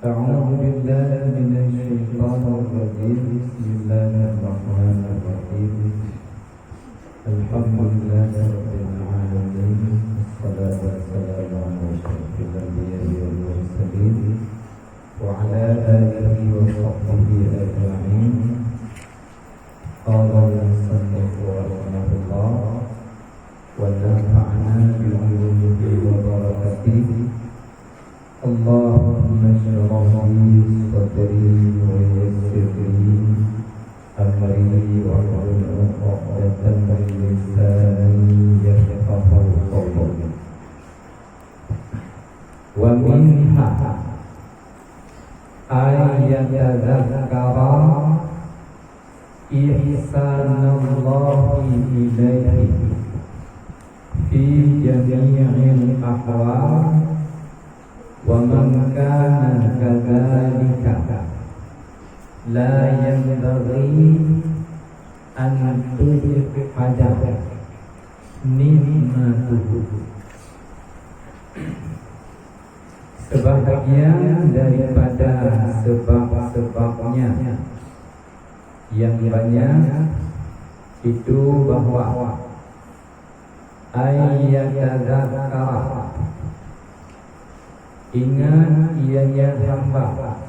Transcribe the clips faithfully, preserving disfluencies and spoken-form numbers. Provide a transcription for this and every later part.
أعوذ بالله من الشيطان الرجيم. بسم الله الرحمن الرحيم. الحمد لله رب العالمين. والصلاة والسلام على أشرف الأنبياء والمرسلين وعلى آله وصحبه أجمعين. قال المصنف رحمه الله، ونفعنا بعلومه وبركاته. اللهم اشرح لي صدري ويسر لي أمري واحلل عقدة من لساني يفقهوا قولي. ومنها أن يتذكر إحسان الله إليه في جميع الأحوال، ومن كان كذلك لا ينبغي أن تجحد نعمته. Sebahagian daripada sebab-sebabnya yang banyak itu bahwa an yatadzakkara, ingat ianya hamba,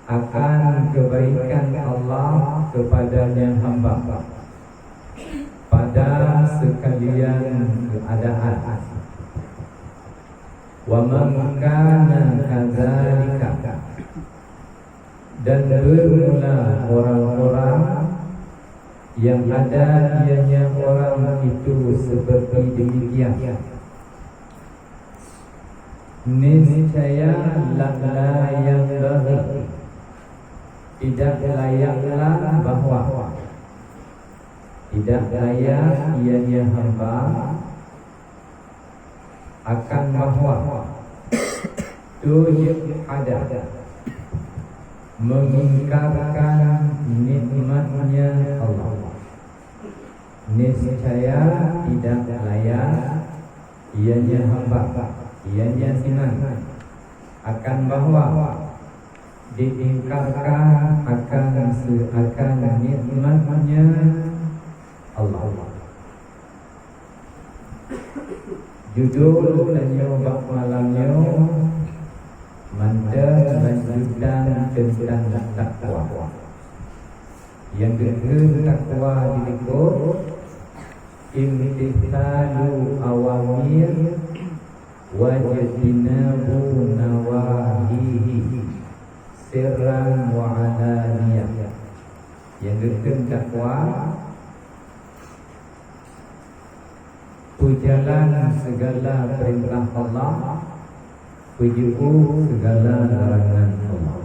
akan kebaikan Allah kepadanya hamba pada sekalian keadaan. Wa man kana kadzalika, dan bermula orang-orang yang ada ianya orang itu seperti demikian, niscaya la, la yanbaghi, tidak layaklah bahwa, tidak layak ianya hamba akan bahwa tujhada, mengingkarkan nikmatnya Allah. Niscaya tidak layak ianya hamba, ianya sinan, akan bahwa diingkarkan akan se-, akan nikmatnya Allah. Judul tanyoe bak malam nyoe mantong lanjutan teuntang takwa. Nyang geukheun takwa di likot, imtithalu awamir wajtinabu nawahihi sirran wa alaniyah. Nyang geukheun takwa, peujalan segala perintah Allah, peujiôh segala larangan Allah.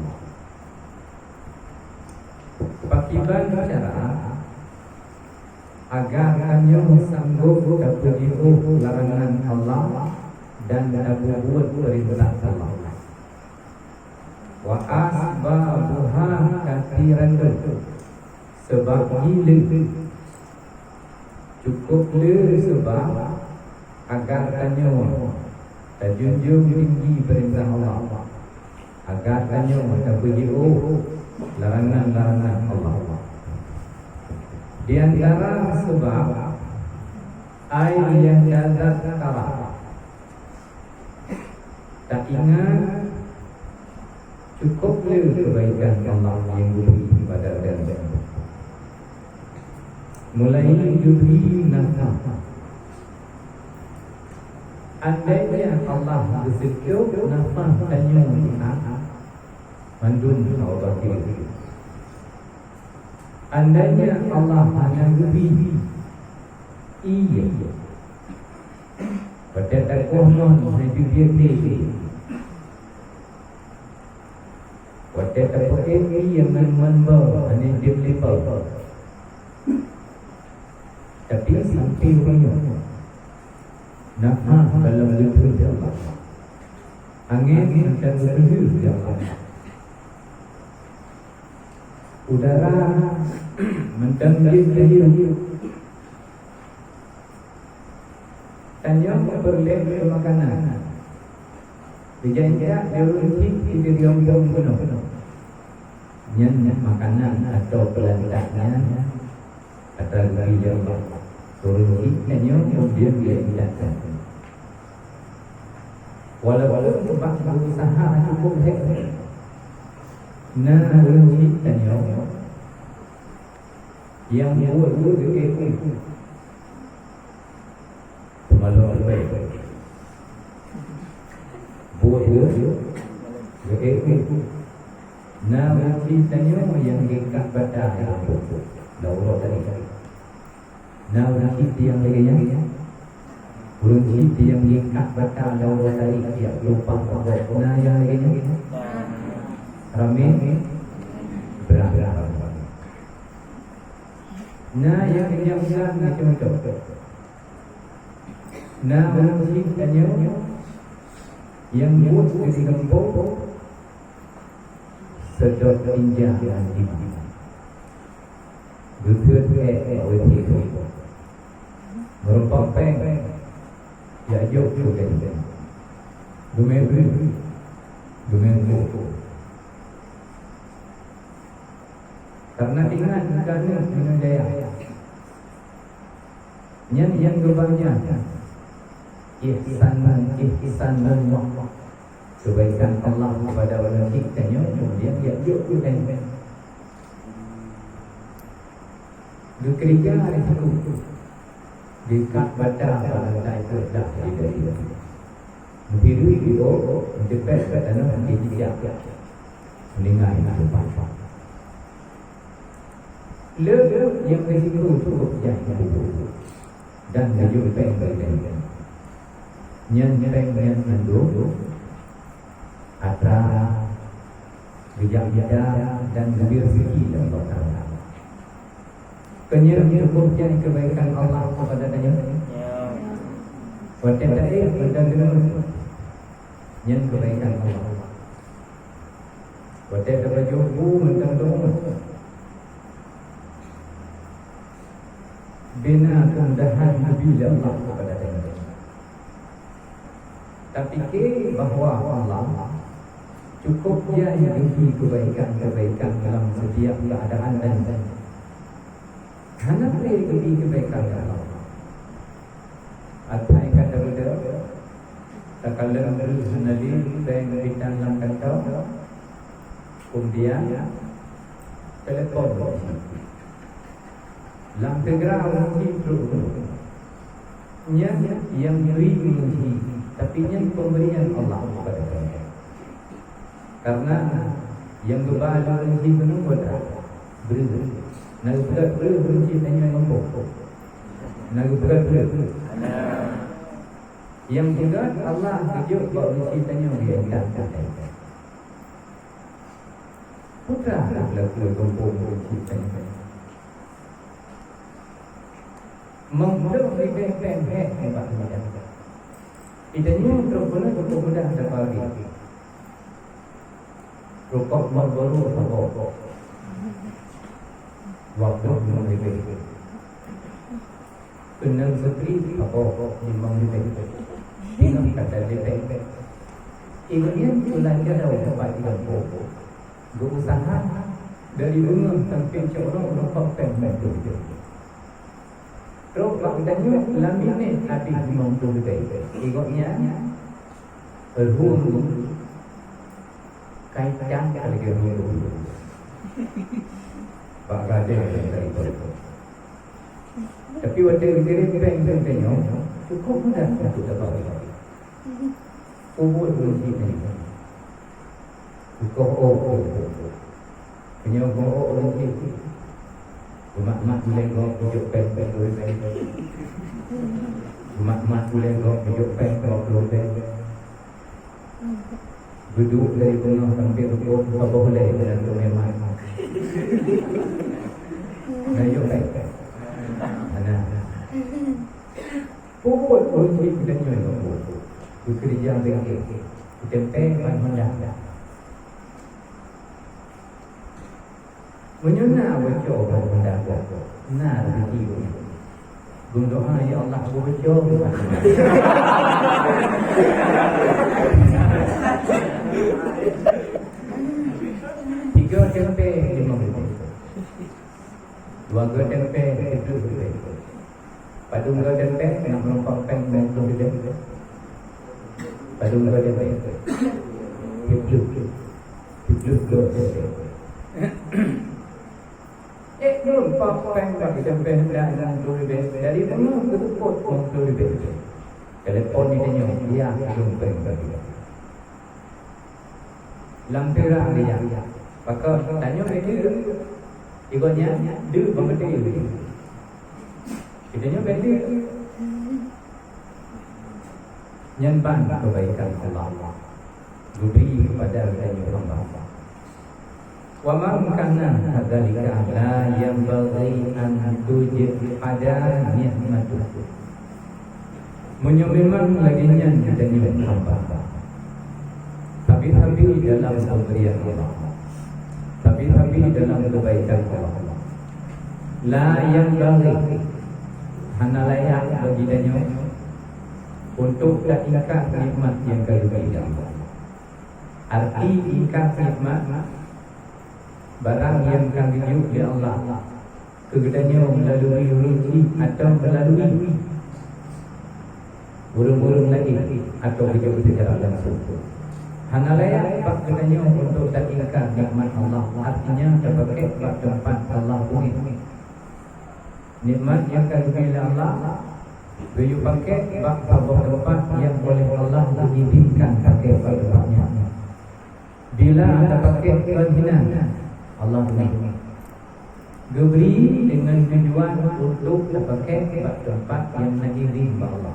Pakiban cara agar tanyoe sanggob tapeujiôh larangan Allah dan tapeubuet perintah Allah? Wa asbabuha katsiratun, seubab jih le, cukup le seubab agar tanyoe tajunjung tinggi peurintah Allah, agar tanyoe tapeujiôh larangan-larangan Allah. Di antara seubab, ay yatadzakkara, taingat cukup le keubaikan Allah nyang geubri kepada gata. Mulai geubri nafah. Andainya Allah geuseutôb nafah tanyoe siat, mandum ka Allah geubri. Andainya Allah hana geubri, iya, watèe takoh mon hana jeuet lé. Watèe tapeuék ié ngon, ngon boh hana jeuet lé po. Tapi sampoe uroe nyoe, nafah ka lom geubri lé Allah. Angén ka lom geubri lé Allah. Udara mantong jeuet lé. Tanyoe peureulèe keu makanan. Geujak-jak di ureueng chik di riom-riom gunong. Nyan makanan atau peulantak nyan atra geubri lé Allah. Ureueng chik tanyoe keumudian geujak-jak. Walaupun bak berusaha cukup hék, na ureueng chik tanyoe nyang buet-buet geuék. Seumalom leubeh. Buet geuék. Na ureueng chik tanyoe nyang geuikat bata lam uroe tadi. Na ureueng chik nyang lagèe nyan. Ureueng chik nyang geuikat bata lam uroe tadi, jak peulumpah bak gob. Na nyang lagèe nyan? Ramé? Brat. Na nyang inyak bulan macam-macam. Na ureueng chik tanyoe nyang buet keu di gampông, seudot tinja ngon timah. Geukheun ék bak W C tu. Meurumpok péng, jak jok keu geutanyoe. Geumè breueh, geumè umpok. Karena ingat, bukan nyoe meunyoe jaya. Nyan nyang geuba nyan ihsan, ihsan Allah. Keubaikan Allah kepada ureueng chik tanyoe, keumudian jak jok keu tanyoe. Geukeureuja risiko. Geuikat bata barang tanyoe dah jadi-jadi. Meutirui di ôk, meuteupet bak tanoh di jijak. Meuninggai na lumpah. Le nyang risiko cukup jai dan geujok péng bak geutanyoe. Nyan péng nyan mandum atra geujak mita dan geubri rezeki lé Allah Taala. Keu nyan cukup jai keubaikan Allah kepada tanyoe. Watèe taék mantong deungon, nyan keubaikan Allah. Watèe tapajoh bu mantong deungon, bina keumudahan geubri lé Allah kepada tanyoe. Tapike bahwa Allah cukup jai geubri keubaikan-keubaikan dalam setiap keuadaan dan hana lé geubri keubaikan dalam. Asai ka tabeudôh, takalon breueh hana lé péng bitan lam kantô, keumudian telepon. Lam segera ureueng chik trok. Nyan nyang bri ureueng chik, tapi nyan pemberian Allah kepada kami. Karena nyang geuba lé ureueng chik keunoe buet atra, breueh. Na geupeugah breueh ureueng chik tanyoe ngon boh. Na geupeugah breueh. Nyang peugah Allah geujok bak ureueng chik tanyoe di intan. Peue teuma geulaku gampông ureueng chik tanyoe? Meunyoe leubeh-leubeh nibak mudah. Di tanyoe trok keunoe cukup mudah teupabri. Rukok Marlboro saboh. Dua ploh limong ribèe. Keunong seutri saboh limong ribèe. Ingat kata D P. Ingat nyan pelajaran dapat di gampông. Geuusaha dari beungoh sampoe cok uroe rukok péng lhèe ploh. Trok bak geutanyoe lam minèt habéh limong ploh ribèe. Ingat nyan, rhueng Kaitan ka lagèe rhueng. Bak gadeng dari Bogor. Tapi watèe geukirém péng keu tanyoe, cukup mudah untuk dapat. Peubuet ureueng chik nyan. Kukoh ôk. Meunyoe koh ôk ureueng chik, geumat-mat ulèe gob geujok péng dua ploh ribèe. Geumat-mat ulèe gob geujok péng dua ploh ribèe. Geuduek dari beungoh sampoe rukok saboh lhèe bulan tu memang. Nah, yuk, baik. Nah. Peubuet ureueng chik geutanyoe nyoe. Geukeureuja bengke. Geuteumpèe ban honda. Meunyoe na boco bak honda gob, na rezeki geuh. Geudoa, "Ya Allah, boco bak honda." Tempe limong ribèe. Dua go tempe siplôh ribèe. Padum go tempe, na meurumpok péng limong ploh ribèe? Padum go tempe? Siplôh. Siplôh go tempe. Eh, meurumpok péng bagi tempe hendak limong ploh ribèe. Dari bunoe keu seupôt limong ploh ribèe. Telepon di tanyoe, dia padum péng bagi. Lam pira dia. Pakon tanyoe beda. Igonya deuh bak meuteue. Kita nyoe beda. Nyan ban kebaikan Allah geubri kepada geutanyoe hamba. Wa man kana kadzalika la yanbaghi an tujhada ni'matuhu. Meunyoe memang lagèe nyan geutanyoe hamba, tapi-tapi dalam pemberian Allah, tapi-tapi dalam kebaikan Allah, la yanbaghi, hana layak bagi tanyoe untuk taingkar nikmat nyang ka geubri lé Allah. Arti ingkar nikmat, barang nyang ka geujok lé Allah keu geutanyoe meulalu ureueng chik atawa meulalu ureueng-ureueng laén atawa geujok seucara langsung. Hana layak bak geutanyoe untuk taingkar nikmat Allah, artinya tapakék bak teumpat Allah beungèh. Nikmat nyang ka geubri lé Allah, geuyue pakék bak saboh teumpat nyang oleh Allah geuizinkan pakék bak teumpat nyan. Bila tapakék kon hinan, Allah beungèh. Geubri deungon tujuan untuk tapakék bak teumpat nyang na izin bak Allah.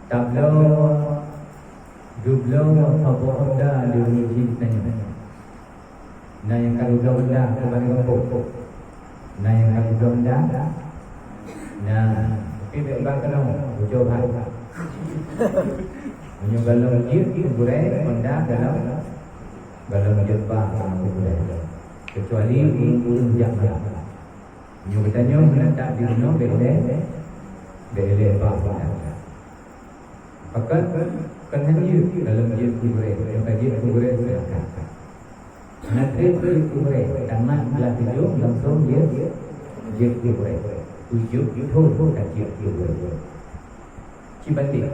Tabloe, geubloe saboh honda di ureueng chik tanyoe. Na nyang ka geubloe honda keu bak gampông. Na nyang ka geubloe honda. Na, tapi bèk ba keunoe, ujoe bhah. Meunyoe galom jeuet keu gurèe, honda galom, galom jeuet ba keu gurèe. Kecuali ureueng-ureueng jak bhah. Meunyoe geutanyoe meuneutap di bunoe, bèk lé, bèk lé ba honda. Pakon, kon han jeuet, galom jeuet keu gurèe, meunyoe ka jeuet keu gurèe, silakan. Hana trép jeuet keu gurèe, tamat blah tujoh langsung jeuet, jeuet keu gurèe. Tujoh thôn ka jeuet keu gurèe. Cibandeng.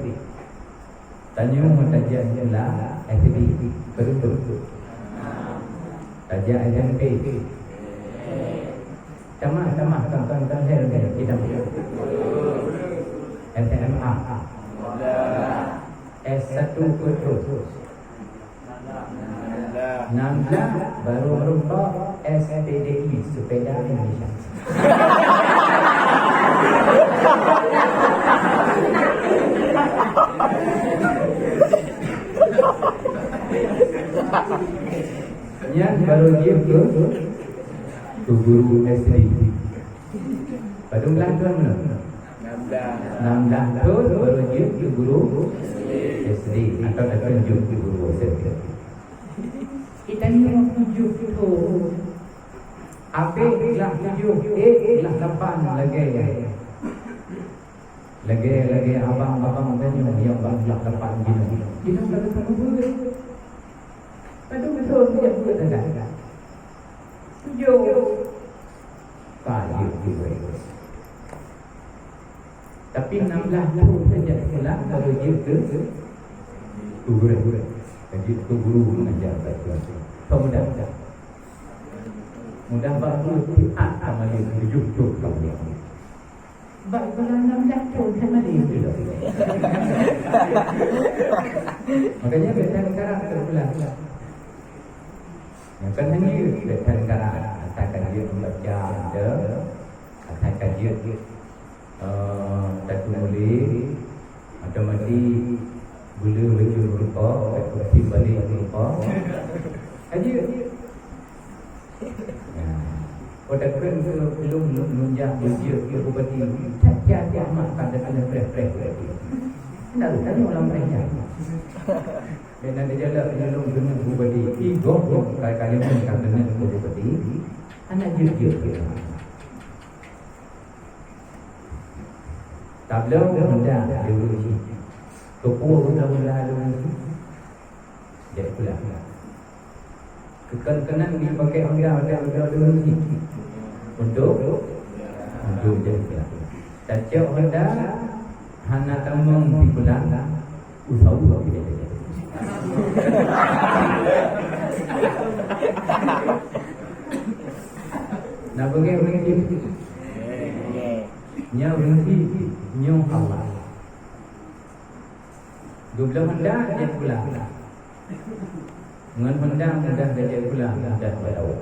Tanyoe meutajak sikula S D, keureutôh. Tajak S M P. Tamah, tamah, tonton-tonton her deh, kita. S M A. S satu keureutôh. Enam belas baru meurumpok S P D I, Sepeda Indonesia. Nyan baru jeuet keu, keu guru S D. Padum blah thôn meunan? Enam blah thôn baru jeuet keu guru S D atau tatunjuk keu guru S D. Kita ni orang tujuh tu. Abéh blah tujoh, eh, blah lapan lagèe. Lagèe, lagèe abang-abang tanyoe nyang bak blah lapan jinoe. Jinoe ka geupeubuet. Padum thôn nyang buet dah. Tujoh. Ka jeuet gurèe. Tapi enam blah thôn tajak sikula, baru jeuet keu, keu gurèe. Ka jeuet keu guru mengajar bak sikula. Ka mudah. Mudah bak guru, siat ka malèe, tujoh thôn ka malèe. Bak sikula enam blah thôn ka malèe. Makanya bèk that karap sikula. Nyang kan hana bèk that karap, asai ka jeuet membaca, ada. Asai ka jeuet, eh, tatuléh, otomatis gula baju meurukok, tatuléh balik meurukok. Ka jeuet. Nah, oh, takheun keu lôn, lôn, lôn jak beujeuet keu bupati. That jak, jak mak ka tatuléh preh-preh bupati. Hana tanyong lam preh nyan. Bèk na teujalak peunulông keuneuk bupati. Ih, gob, gob, ka, ka lheueh ka keuneuk bupati. Hana jeuet-jeuet. Tabloe honda di ureueng chik. Keupeue honda-honda di ureueng chik? Jeuet sikula. Keunan-keunan dipakai Honda, Honda, Honda, Honda ni. Untuk, untuk jalan. Tacok Honda, hana tamong tikulang, usah-usah. Nah, bagi ureueng Nyan ureueng nyoe Allah. Dua belah Honda jeuet pula. Ngon Honda mudah gajak pula, mudah balawa.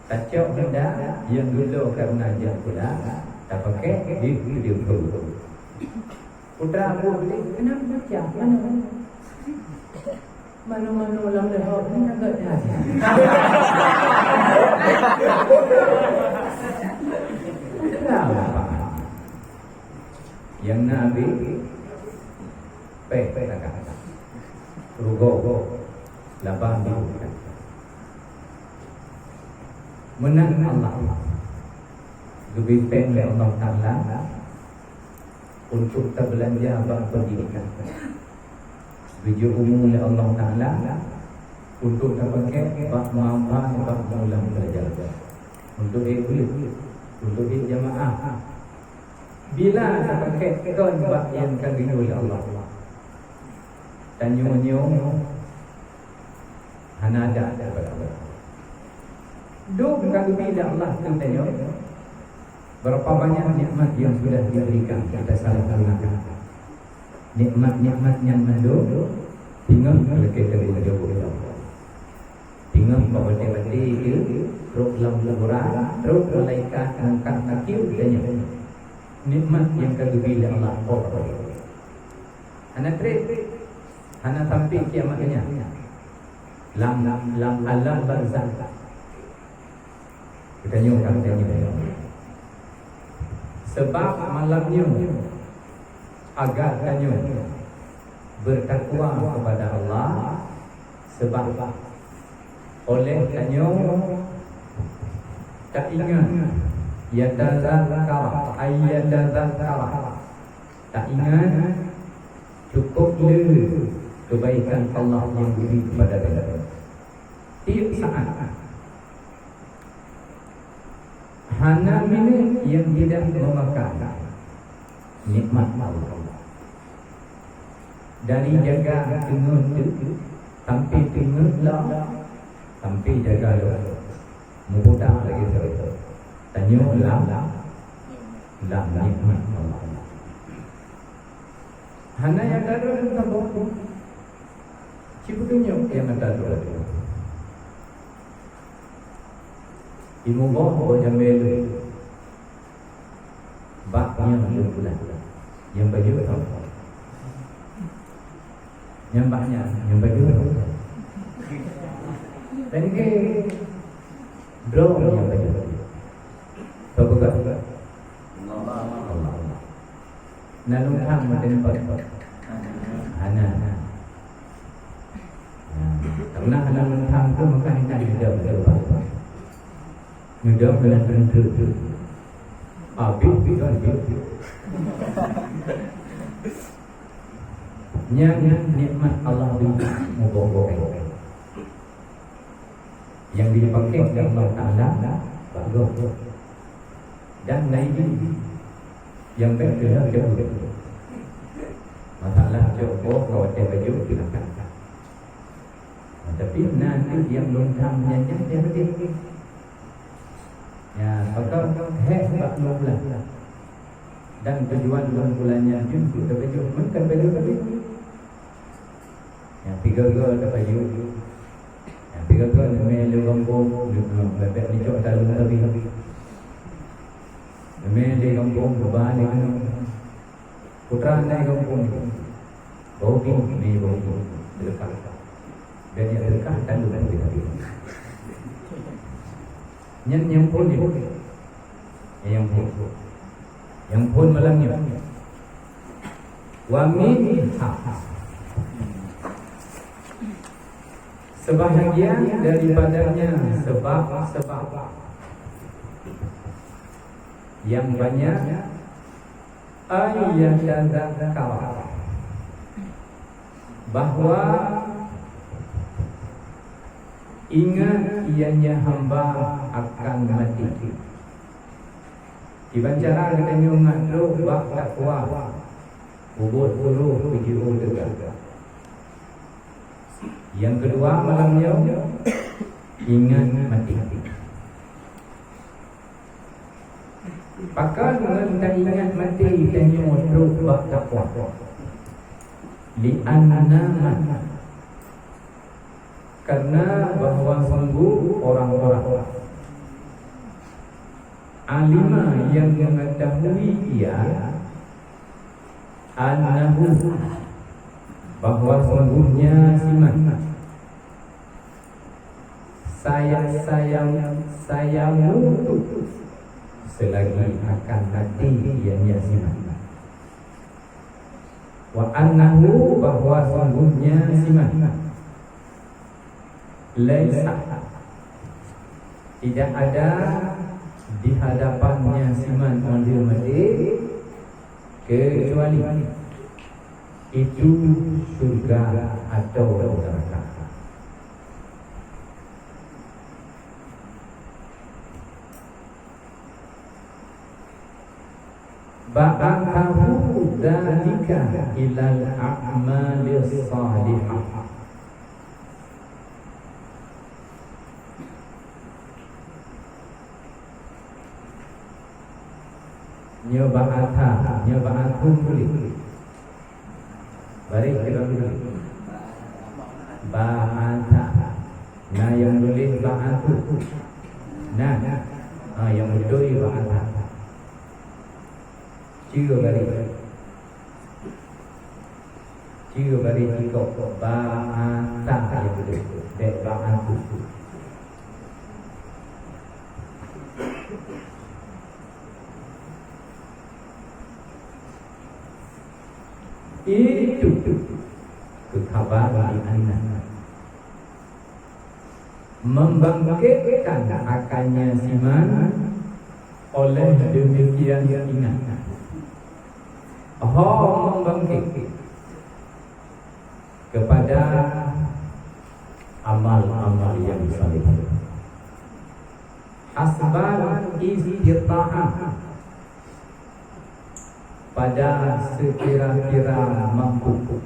Tacok Honda nyang dulu karena jeuet pula, tapakai di video. Putra Abu Abdi, kenapa pecah? Mana? Mano-mano lam leuhop ni agak jahat. Putra apa? Yang na abéh, péh, péh takah. Rugoe, labang di. Meunan Allah. Geubri péng lé Allah Taala untuk tabeulanja bak pendidikan. Geujok umu lé Allah Taala untuk tapakai bak meuampan bak meuulang pelajaran. Untuk ék buleuen, untuk ék jamaah. Bila tapakai kon bak nyang ka geuyue lé Allah, tanyoe nyoe hana ada kepada Allah. Dum ka geubri lé Allah keu tanyoe. Berapa banyak nikmat yang sudah diberikan, kita salah gunakan. Nikmat-nikmat nyan mandum, ingat lagèe teuh geujaweueb lé Allah. Ingat bak watèe-watèe itu, trok lam kuburan, trok malaikat ngangkat kaki tanyoe. Nikmat nyang ka geubri lé Allah, oh, hana trép, hana sampai kiamat nyan. Lam, lam alam barzakh. Geutanyoe ka geutanyoe. Sebab malam nyoe, agar tanyoe bertakwa kepada Allah, sebab oleh tanyoe taingat, yatazakkarah, ay yatazakkarah, taingat cukup le kebaikan Allah nyang geubri kepada tanyoe. Tiep saat. Hana minét nyang tidak memakan nikmat Allah. Dari jaga teungeut tu, sampai teungeut lom, sampai jaga lom. Mubuta lagèe tu. Tanyoe lam, lam nikmat Allah. Hana nyang ka lôn saboh. Ci peutunyok nyang ka lôn. Imeum boh boh jamé lôn. Bak nyang lôn peugah. Nyang bacut tho. Nyang bak nyan, nyang bacut tho. Tengke droe nyang bacut. Tho peugah. Allah. Na lôn tham meuteumpat. Hana. Nah, karena hana lôn tham tu maka hana neudong teuh. Neudong keunan treuk-treuk. Abéh, abéh, abéh. Nyan nikmat Allah bri muboh-boh. Nyang dipakék lé Allah Taala bak gob. Dan laén nyang bèk keuneuk jeuet. Masalah jok boh ka watèe bacut silakan. Tapi na teuk nyang lôn tham nyan nyan nyang beutôi. Ya, pakon hék bak lôn bulan. Dan tujuan lôn bulan nyan jeuet keu tabacut, meunan kan bacut tapi. Nyang tiga-tiga tapajoh. Nyang tiga-tiga neumè lé gampông, bèk-bèk nicok taleueng teubi. Neumè lé gampông, geuba lé keunoe. Putra ndai gampông. Bau pih, mè bau pih. Seudeukah. Bèk nyang seudeukah taleueng teubi. Nyan nyang phôn nyoe. Nyang phôn. Nyang phôn malam nyoe. Wa minha. Sebahagian daripadanya sebab-sebab yang banyak, ay yatadzakkara, bahwa Ingat ianya hamba akan maté. Kiban cara geutanyoe ngat trok bak takwa, ubot suroh peujiôh teuga. Nyang keudua malam nyoe, ingat maté. Pakon ngon taingat maté tanyoe trok bak takwa? Li'anna, karena bahwa sungguh orang-orang, alima, yang mengetahui ia, annahu, bahwa sungguhnya si man, saya, saya, saya mutu selagi akan maté ianya si man. Wa annahu, bahwa sungguhnya si man, laisa, tidak ada di hadapannya si man, orang dia maté, kecuali itu syurga atau neraka. Ba'athahu dzalika ilal a'malis shalihah. Nyoe ba'atha, nyoe ba'athum boleh. Baréh keudroe dulu. Ba'atha. Na nyang tuléh ba'athu. Na. Ha, nyang beutôi ba'atha. Cue baréh. Cue baréh sikok. Ba'atha nyang beutôi. Bèk ba'athu. Itu keu khabar di anna. Membangkitkan akannya si man, oleh demikian ingat. Ho membangkit kepada amal-amal yang saleh. Hasbal istita'ah, pada sekira-kira mampu.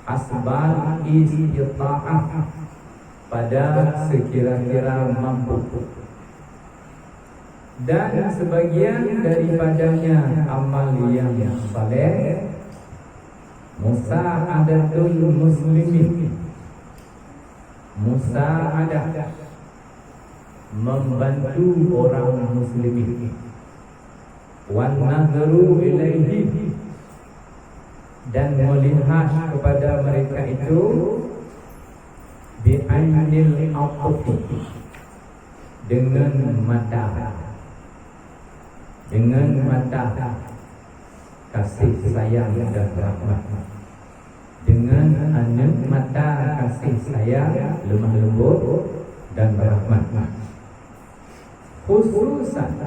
Hasbal istita'ah, pada sekira-kira mampu. Dan sebagian daripadanya amal yang saleh, musa'adatul muslimin, musa'adah, membantu orang muslimin. Wan nadhru ilaihim, dan melihat kepada mereka itu, bi'ainil 'athfi, dengan mata, dengan mata kasih sayang dan rahmat. Dengan aneuk mata kasih sayang, lemah lembut, dan rahmat. Khususan,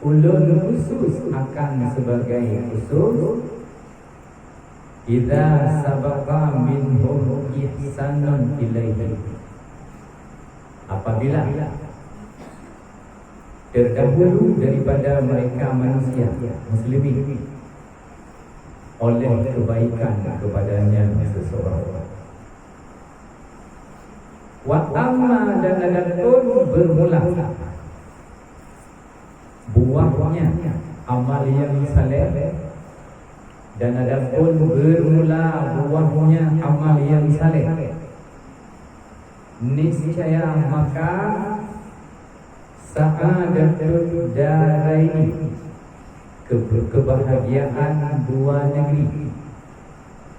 ulôn khusus akan sebagai khusus, idza sabaqa minhum ihsanun ilaihi. Apabila terdahulu daripada mereka manusia muslimin oleh kebaikan kepadanya seseorang. Wa amma, dan adapun bermula buahnya amal yang saleh, dan adapun bermula buahnya amal yang saleh, niscaya maka sa'adatud daraini, ke-, kebahagiaan dua negeri.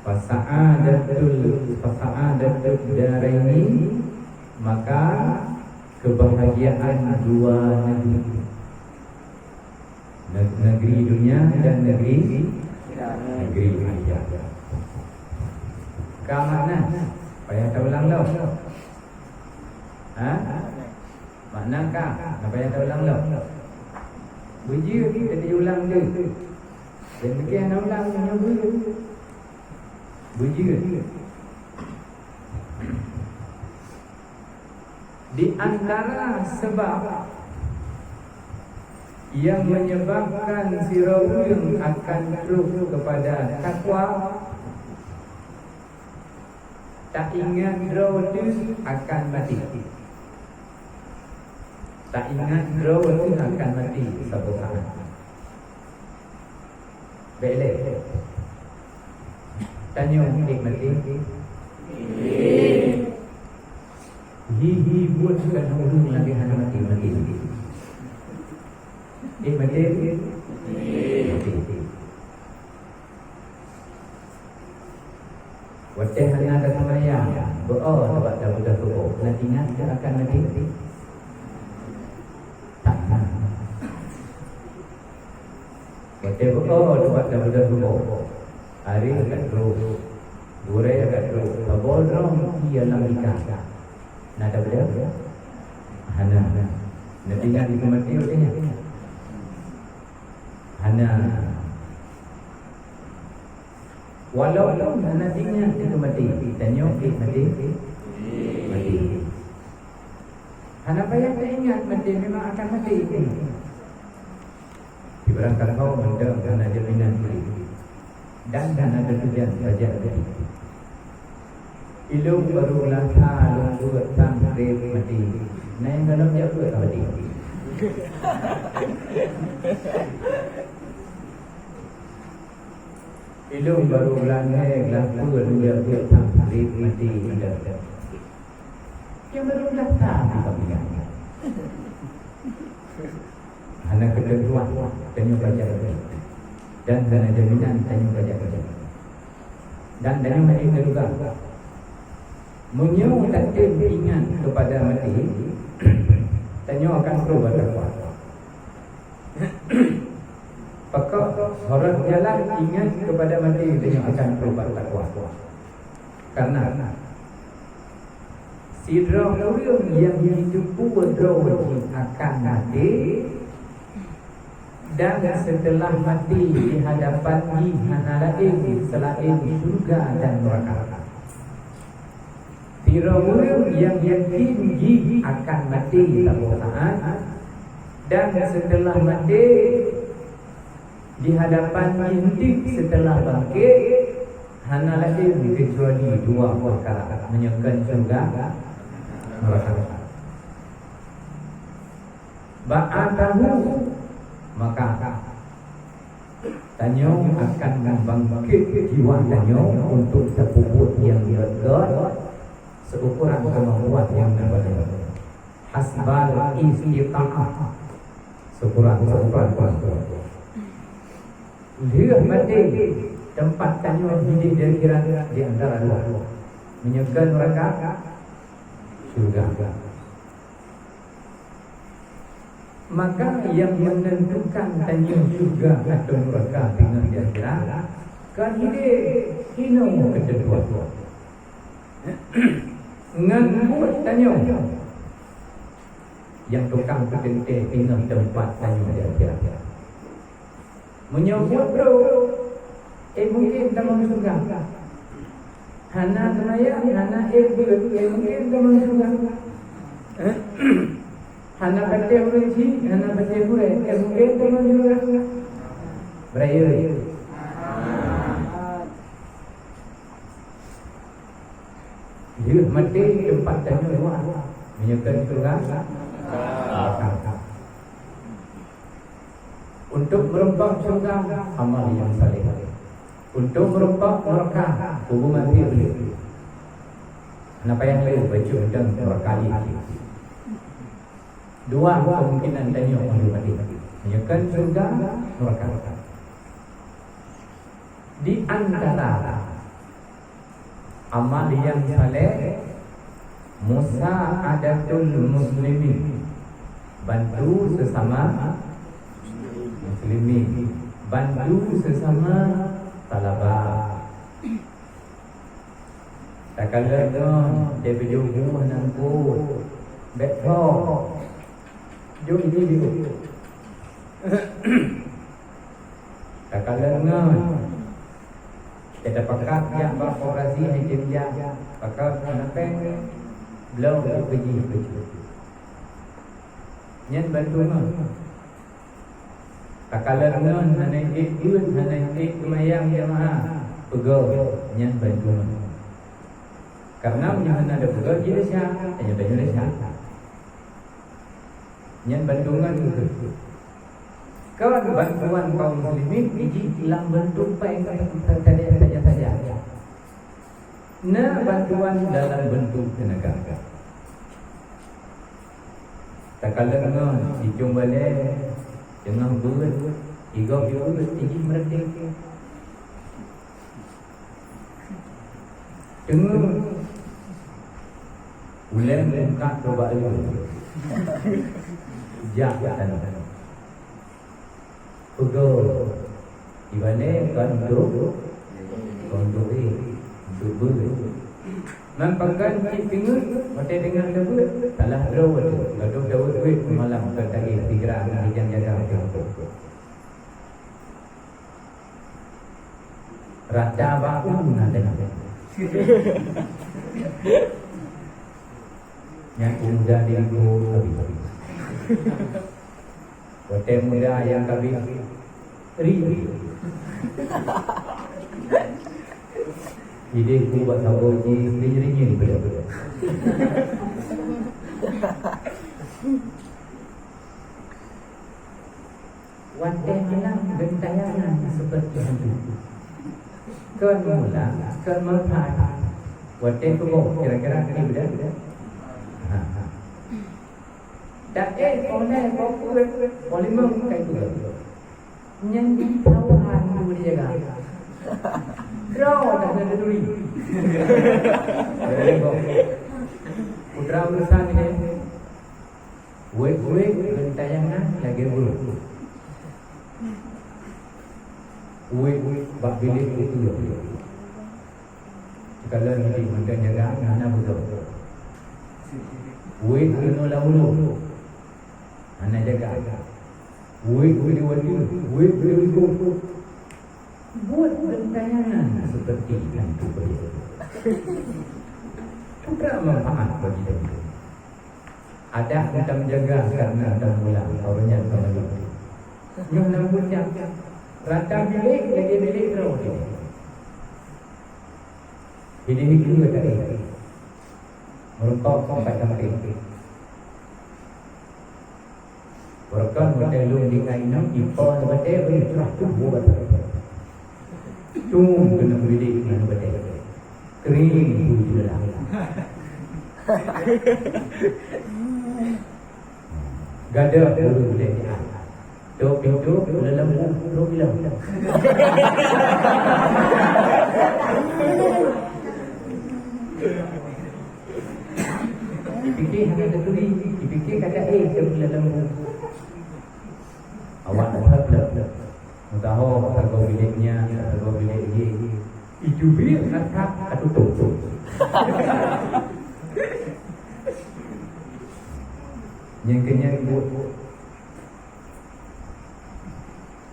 Fasa'adatul, fasa'adatud daraini, maka kebahagiaan dua negeri. Ne-, negeri dunia dan negeri, negeri akhirat. Ka makna, payah taulang lom. Ha? Makna ka, na payah taulang lom. Beujeuet ka taulang deuh. Dan mungkin na ulang nyoe beujeuet. Beujeuet. Di antara sebab yang menyebabkan sidroe ureuëng akan troh kepada takwa, taingat droe teuh akan maté. Taingat droe teuh akan maté saboh saát. Bék lé. Tanyoe ék maté? Hi, hi, buet keu ureuëng lagée hana maté, maté. Ék maté? Maté. Watée hana taseumayang, beu-o teuh bak tabeudoh tuboh, na ingat keu akan maté? Hana. Watée beu-o teuh bak tabeudoh tuboh, aré ka troh, gurée ka troh, saboh droe ie lam ika. Na tabeudoh? Hana. Na ingat keu maté watée nyan? Hana. Walaupun hana ingat keu maté, tanyoe ék maté? Maté. Hana payah taingat maté, memang akan maté. Di barang kangkau mantong hana jaminan ureuëng, dan hana teutujan sajan ureuëng. Ilong barô lasa lôn beuet sam treb maté. Na nyang galom jak beuet ka maté. Ilong barô bulan hai, glah peue lôn jak beuet sam treb maté mantong. Nyang barô lasa di panggilan. Hana keuteuguah, tanyoe ka jak beuet. Dan hana jaminan tanyoe ka jak beuet. Dan tanyoe hana teuduga. Meunyoe tatem ingat keupada maté, tanyoe akan troh bak takwa. Pakon? Salah jalan ingat keupada maté, tanyoe akan troh bak takwa. Karena sidroe ureuëng nyang jiteupeue droe jih akan maté, dan seuteulah maté di hadapan jih hana laén seulaén syeuruga dan neuraka. Sidroe ureuëng nyang yakin jih akan maté saboh saát, dan seuteulah maté, di hadapan jih teuk seuteulah bangkét, hana laén keucuali dua peukara, meunyoe kon syeuruga, neuraka. Ba'atsahu, maka tanyoe akan membangkit jiwa tanyoe untuk tapeubuet nyang gét-gét seukuran keumampuan nyang na bak tanyoe. Hasbal istita'ah, seukuran-seukuran keumampuan. Lheueh maté, teumpat tanyoe hidéh di akhirat di antara dua. Meunyoe kon neuraka, syeuruga. Maka nyang meunentukan tanyoe syeuruga atau neuraka teungoh di akhirat, kon hidéh hinoe keuteuntuan. Ngon buet tanyoe nyang tukang peuteuntée teungoh teumpat tanyoe di akhirat. Meunyoe buet brok, eh, mungken tamong syeuruga. Hana seumayang, hana ék beuet, eh, mungken tamong syeuruga. Hana patéh ureuëng chik, hana patéh gurée, eh, mungken tamong syeuruga. Beurayeuk. Lheueh maté teumpat tanyoe dua, meunyoe kon syeuruga, neuraka. Untuk meureumpok syeuruga, amal nyang saleh. Untuk meureumpok neuraka, kubu maté ulée. Hana payah lé bacut dan neuraka jih. Dua kemungkinan tanyoe meunyoe maté. Meunyoe kon syeuruga, neuraka. Di antara amal nyang saleh, musa'adatul muslimin, bantu sesama muslimin, bantu sesama talaba. Takalon ngon, deh beujeuet bumoe nangkot, bék thok. Jok ini jok. Takalon ngon. Kita pakat jak bak koperasi hai tim jak. Pakat kenapa? Belum kerja kerja. Nyan bantu ngon. Takalon ngon hana ék beuet, hana ék seumayang jamaah, peugah nyan bantu ngon. Karena meunyoe hana tapeugah, jidesya, tanyoe-tanyoe desya. Nyan bantu ngon kheueh. Kon bantuan kaum muslimin jih lam bentuk péng saja-saja. Na bantuan dalam bentuk teunaga. Takalon ngon sicong balée teungoh beuet, tiga beuet, jih meureuti. Teungoh ulée mungkat coba lé. Jak tanoh. Peugah, ibané kon untuk, kon untuk ré, untuk beuet. Nan pakon cit teungeut, watée deungon lé beuet, salah droe watée, gadoh daweuet beuet malam kon tagih sigra ngon rijang jaga watée. Rata bak u na teuh. Nyang pemuda di ibu habis. Watée muda nyang kabit ri. Ideh ku bak saboh jih ri-ri nyan beudôh. Watée malam gentayangan seperti hantu. Kon mula, kon meupat. Watée suboh kira-kira ni beudôh. Ha, ha. Dak éh, poh lhée, poh peuet, poh limong kai peugah. Nyan di kawan tu dia jaga. Droe dah na turi. Putra urusan ni. Wék-wék gentayangan lagée ureuëng. Wék-wék bak bilék itu. Kalau jadi mantan jaga hana beutôi. Wék keunoe lam uroe hana jaga. Wék keunoe wadi, wék keunoe likot. Buat gentayangan seperti hantu perit. Putra manfaat bagi diri. Adak mantong jaga karena mantong mula, awaknyan ka malu. Nyoe nam puncak. Rata bilék lagée bilék droe. Hideh-hideh tadi. Meureumpok sampai sampé. Beureukan watée lôn tinggai inong, ipo batée bri curah tuboh batée. Tum keuneuk bilék ngon batée. Kering pui jeulalah. Gadoh ureuëng lé nyan. Tok pintoe lam buet rot ilong. Dipike hana taturi, dipike ka taéh teuh lam buet. Awak that lom. Meusaho sagoe bilék nyan, sagoe bilék jih. Ijubir that ka tutôp. Nyang keu nyan buet.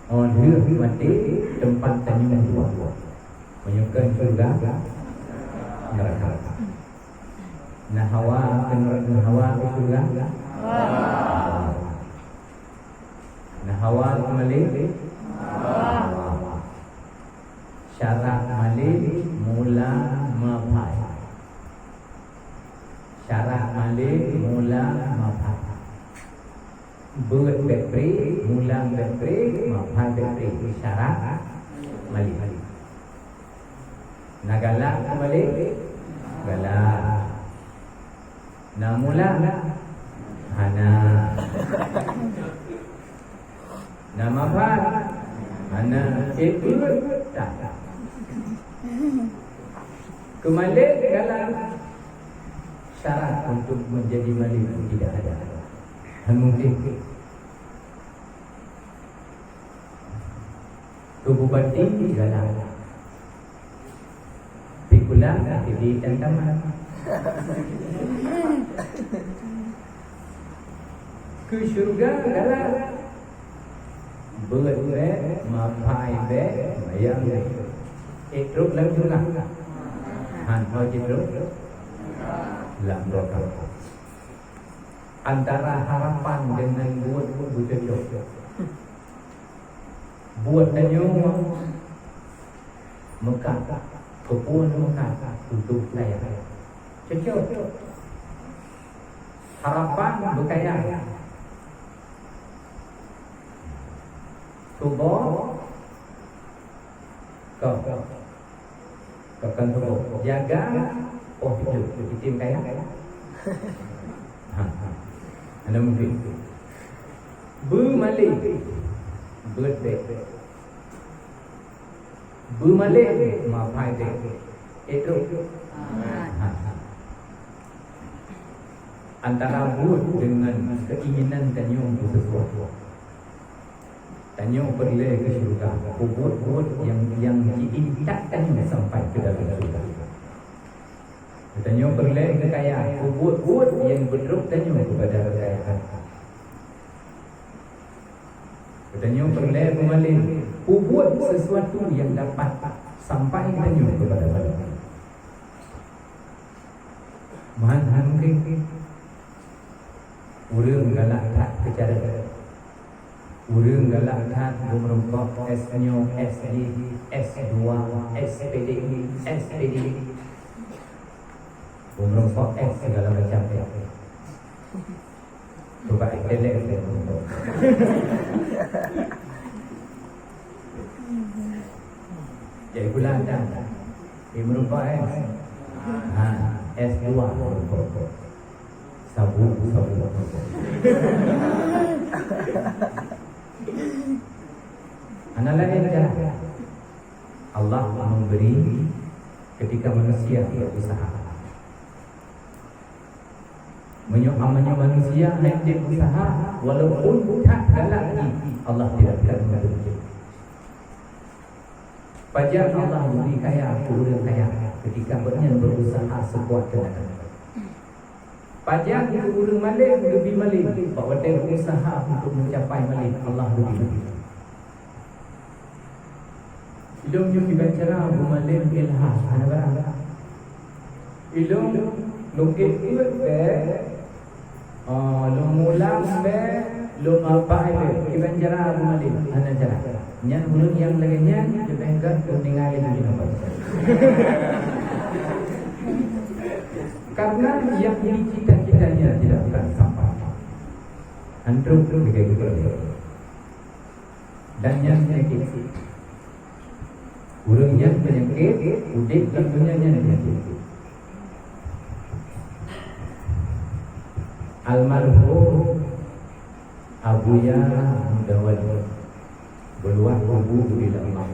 Oh lheueh maté teumpat tanyoe dua. Meunyoe kon syeuruga, neuraka. Na hawa keu neuraka, na hawa keu syeuruga? Hawa. Na hawa keu malém? Hawa. Syarat malém mula meuphai. Syarat malém mula meuphai. Beuet bék pré, mulang bék pré, meuphai bék pré. Syarat malém. Na galak keu malém? Galak. Na mulang? Hana. Na meuphai? Hana. Eh, beuet? Tak. Keu malém galak, syarat untuk menjadi malém tidak ada. Hana mungkin. Keu bupati galak. Pikulang jadi dan tamat. Keu syeuruga galak. Beuet bék, meuphai bék, meubayang bék. Eh, trok lam syeuruga. Han ho jitrok lam neraka. Antara harapan dengan buet beucocok. Buet tanyoe meukat, keupeue meukat untuk kaya. Cocok. Harapan beukaya. Cuba kau Ka, ka, ka tuboh. Jaga poh tujoh. Item kaya. Ha, ha. Hana mungkin. Beumaleng. Beuet bèk. Beumaleng. Mapai bèk. Eh, trok. Ha, ha. Antara buet dengan keinginan tanyoe untuk sesuatu. Tanyoe peureulèe keu syeuruga, peubuet-buet nyang, nyang jiintat tanyoe sampai keu dalam syeuruga. Tanyoe peureulèe keu kaya, peubuet-buet nyang beudrop tanyoe keupada keukayaan. Tanyoe peureulèe peumaleng, peubuet sesuatu nyang dapat sampai tanyoe keupada balèe. Meuhan hana mungken. Ureueng galak that keu carông. Ureueng galak that beumeurumpok S nyoe, S jih, S dua, S P D I, S P D I. Beumeurumpok S segala macam S. Cuba S P D I beumeurumpok. Jadi pula ada. Di meureumpok, eh? Ha, S dua. Sabu, sabu. Hana laén cara. Allah memberi ketika manusia berusaha. Meunyoe, meunyoe manusia hana berusaha, walaupun that galak jih, Allah tidak akan memberi. Pajan Allah bri kaya keu ureueng kaya ketika gobnyan berusaha seukuat tenaga. Pajan keu ureueng malém geubri malém bak watèe berusaha untuk mencapai malém, Allah geubri. Ilôn nyoe kiban cara beumalém ilham, hana barang. Ilôn lôn ék peuet bèe, ah, lôn mulang bèe, lôn mapai bèe, kiban cara beumalém, hana cara. Nyan ureueng nyang lagèe nyan leubeh gèt lôn tinggai lé lôn jinoe. Karena yang dicita-citanya tidak akan sampai. Antum lagèe geupeureulee. Dan nyan peunyakét. Ureueng nyan peunyakét, udép lam donya nyan peunyakét. Almarhum Abuya Mudawali beuluwah kubu di Allah.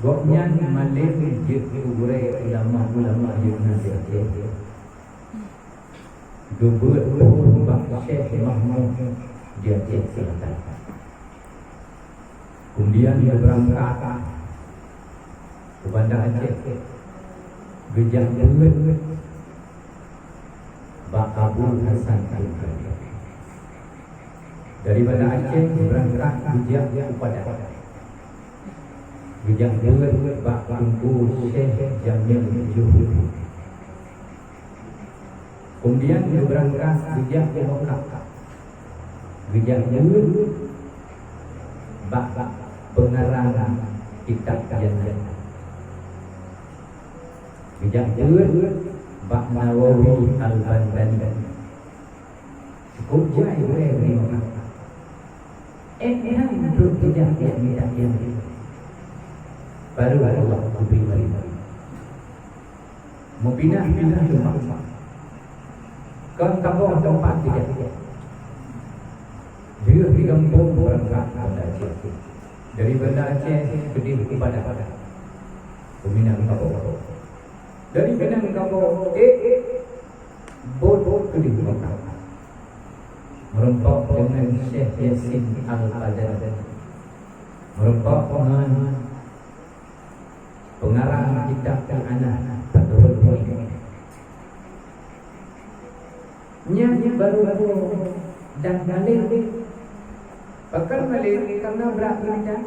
Gobnyan malém jeuet keu gurèe ulama-ulama nyang na di Aceh. Geubeuet phôn bak Syekh Mahmud di Aceh Selatan. Kemudian geubeurangkat keu Banda Aceh, geujak beuet bak Abu Hasan Khan. Dari Banda Aceh geubeurangkat geujak u Padang. Geujak beuet bak Teungku Syekh Jamil Juhud. Kemudian geubeurangkat geujak u Mekah. Geujak beuet bak pengarang kitab Yanyan. Geujak beuet bak Nawawi Al-Banjari. Cukup jai gurèe di Mekah. Eh, nyan trok geujak-jak mita ilmu. Baru Allah geubri mari. Meupinah-pinah teumpat. Kon saboh teumpat geujak. Deuh di gampông beurangkat Banda Aceh. Dari Banda Aceh keudéh u Padang. Keu Minangkabau. Dari Minangkabau, eh, eh, bot-bot keudéh u Mekah. Meurumpok deungon Syekh Yasin Al-Qadan. Meurumpok deungon pengarang kitab Al-Anah, Fathul Muin. Nyan baru-baru dan malém. Pakon malém? Karena brat meunan.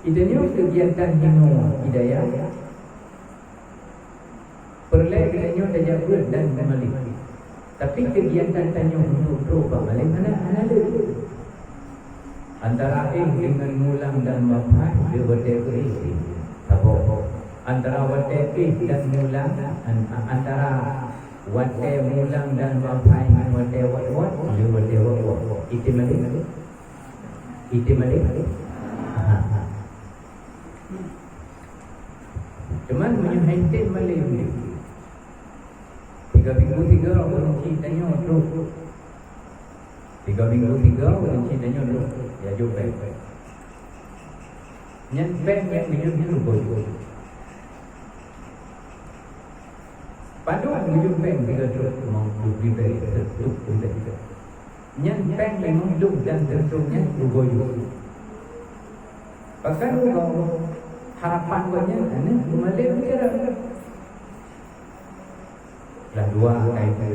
Geutanyoe keugiatan hinoe hidayah. Peureulèe tajak beuet dan meumalém. Tapi keugiatan tanyoe untuk trok bak malém hana, hana le. Antara éh deungon mulang dan mafai, le watée keu éh. Saboh. Antara watée éh dan mulang, an-, antara watée mulang dan mafai ngon watée wat-wat, le watée wat-wat. Item malém? Item malém? Ha, ha. Cuman meunyoe item malém ni, tiga minggu tiga ureueng chik tanyoe trok. Tiga minggu tiga ureueng chik tanyoe trok. Ya, jok péng. Nyan péng nyang geuyue bui. Padub geuyue péng tiga trok, mau dua puluh ribu, trok dua puluh ribu. Nyan péng limong dum dan teuntong nyan rugoe jih. Pakon rugoe? Harapan gobnyan aneuk meumalém bicara. Lah dua kai tu.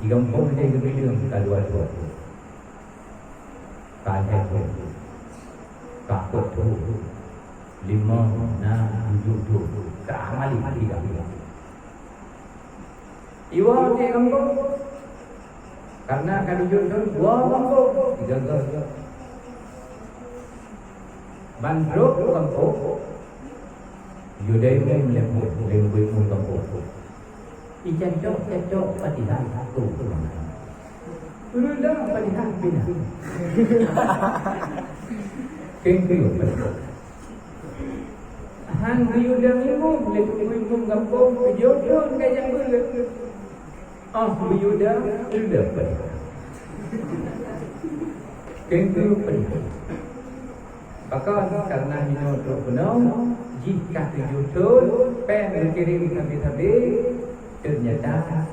Di gampông ada geubileung ka dua dua. Ka lhèe tu. Ka peuet tu. Limong, nam, tujoh tu. Ka mali tiga. Iwa di gampông. Karena ka tujoh thôn, dua gampông. Tiga gampông. Ban trok gampông. Yudai mem lembut, lembut mem gampông. Icacok-cacok Fatihah satu. Udah Fatihah pinah. Kengkeng. Han geuyue dang imum lé teungku imum gampông, geujok thon ka nyang beuet. Oh, geuyue dang, udah Fatihah. Kengkeng Fatihah. Pakon, karena inoe trok keunoe, jih ka tujoh thon, péng geukirém sabe-sabe, ternyata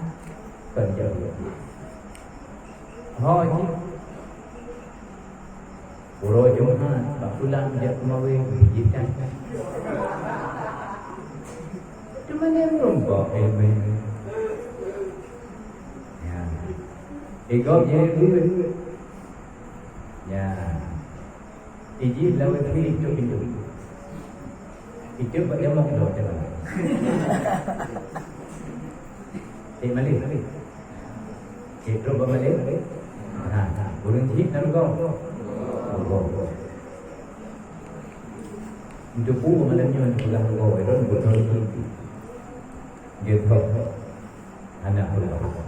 kon jaweueb. Ho jih, uroe Jumat, bak pulang jak keumawe, jih kan. Teuma nyang rumpok ilmu. Ya. Ego jih buet. Ya. Iji lawét keuliek cok pintoe. Itu bak jamok lom jalan. Eh, malém. Eh, trok bak malém. Ha, ha. Ureueng jih na rugoe. Rugoe. Untuk bu malam nyoe peugah rugoe, itu betul. Dia tahu. Anak rugoe.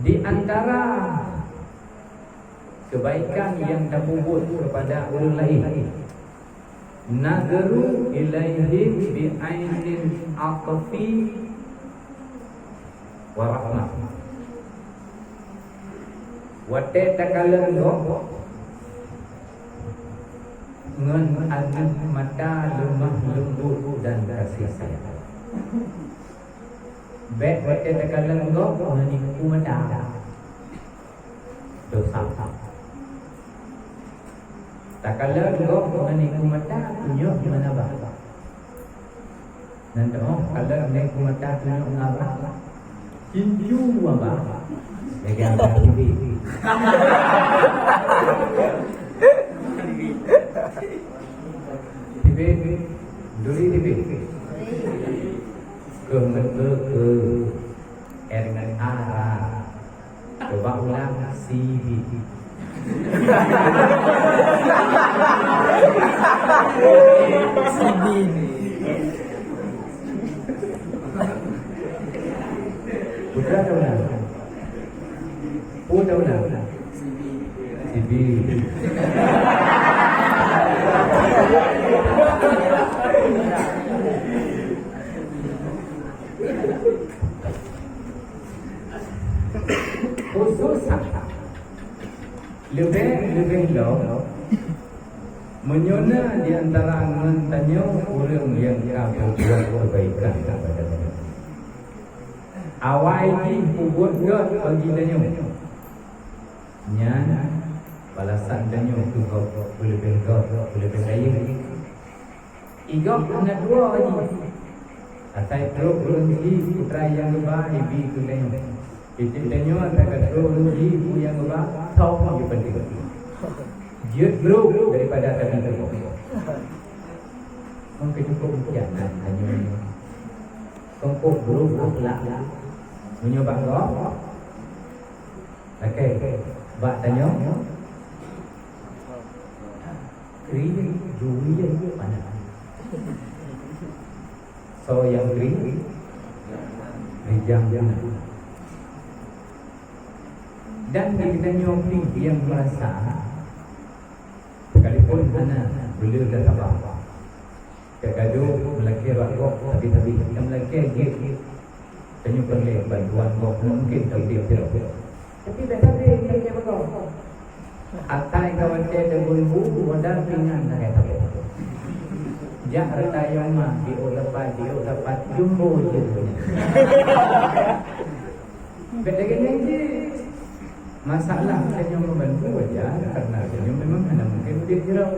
Di antara kebaikan yang tapeubuet kepada ureueng laén, nadharu ilaihim bi ainin atfi wa rahmah. Watée takalon gob ngon aneuk mata leumah leumbot dan kasih sayang. Bék watée takalon gob ngon iku mata. Dosa. Takalon gob ngon iku mata, tunyok ngon abah. Nan teuh kalon ngon iku mata, tunyok ngon abah. Cincu abah. Lagée abah T V. T V, duri T V. Keu ngon e, keu. R ngon A, ra. Coba ulang, C B. C B. Putra dah ulang. Pu dah ulang. C B. Khusus leubeh-leubeh lom, meunyoe na di antara ngon tanyoe ureueng nyang ka peubuet keubaikan kepada tanyoe, awai jih peubuet gét bagi tanyoe, nyan balasan tanyoe keu gob peuleubeh gét, peuleubeh rayeuk. Igob hana dua jih. Asai trok ureueng jih putra nyang geuba ibi keu tanyoe. Tieb-tieb tanyoe asai ka trok ureueng jih ibu nyang geuba, thok jih penting. Jeuet brok daripada tabi teuboh. Mungken cukup ujian tanyoe. Songkok buruk akhlak. Meunyoe bak gob, lakée bak tanyoe, kri, juri, panas. Soe nyang kri? Rijang. Dan di geutanyoe pih nyang meurasa, sekalipun hana, beu le tasaba. Ka gadôh meulakée bak gob, tapi-tapi ka meulakée jeuet. Tanyoe peureulée bantuan gob, mungken taudeb sidroe. Tapi bèk sabe meulakée bak gob. Atai ka watée teubeuleubeu, modal pingan lagée sabe. Jak rata yong ma, jiôk dapat, jiôk dapat, jumbo jeuet. Bèk lagée nyan jih. Masalah tanyoe membantu wajar, karena tanyoe memang hana mungken udeb jroh.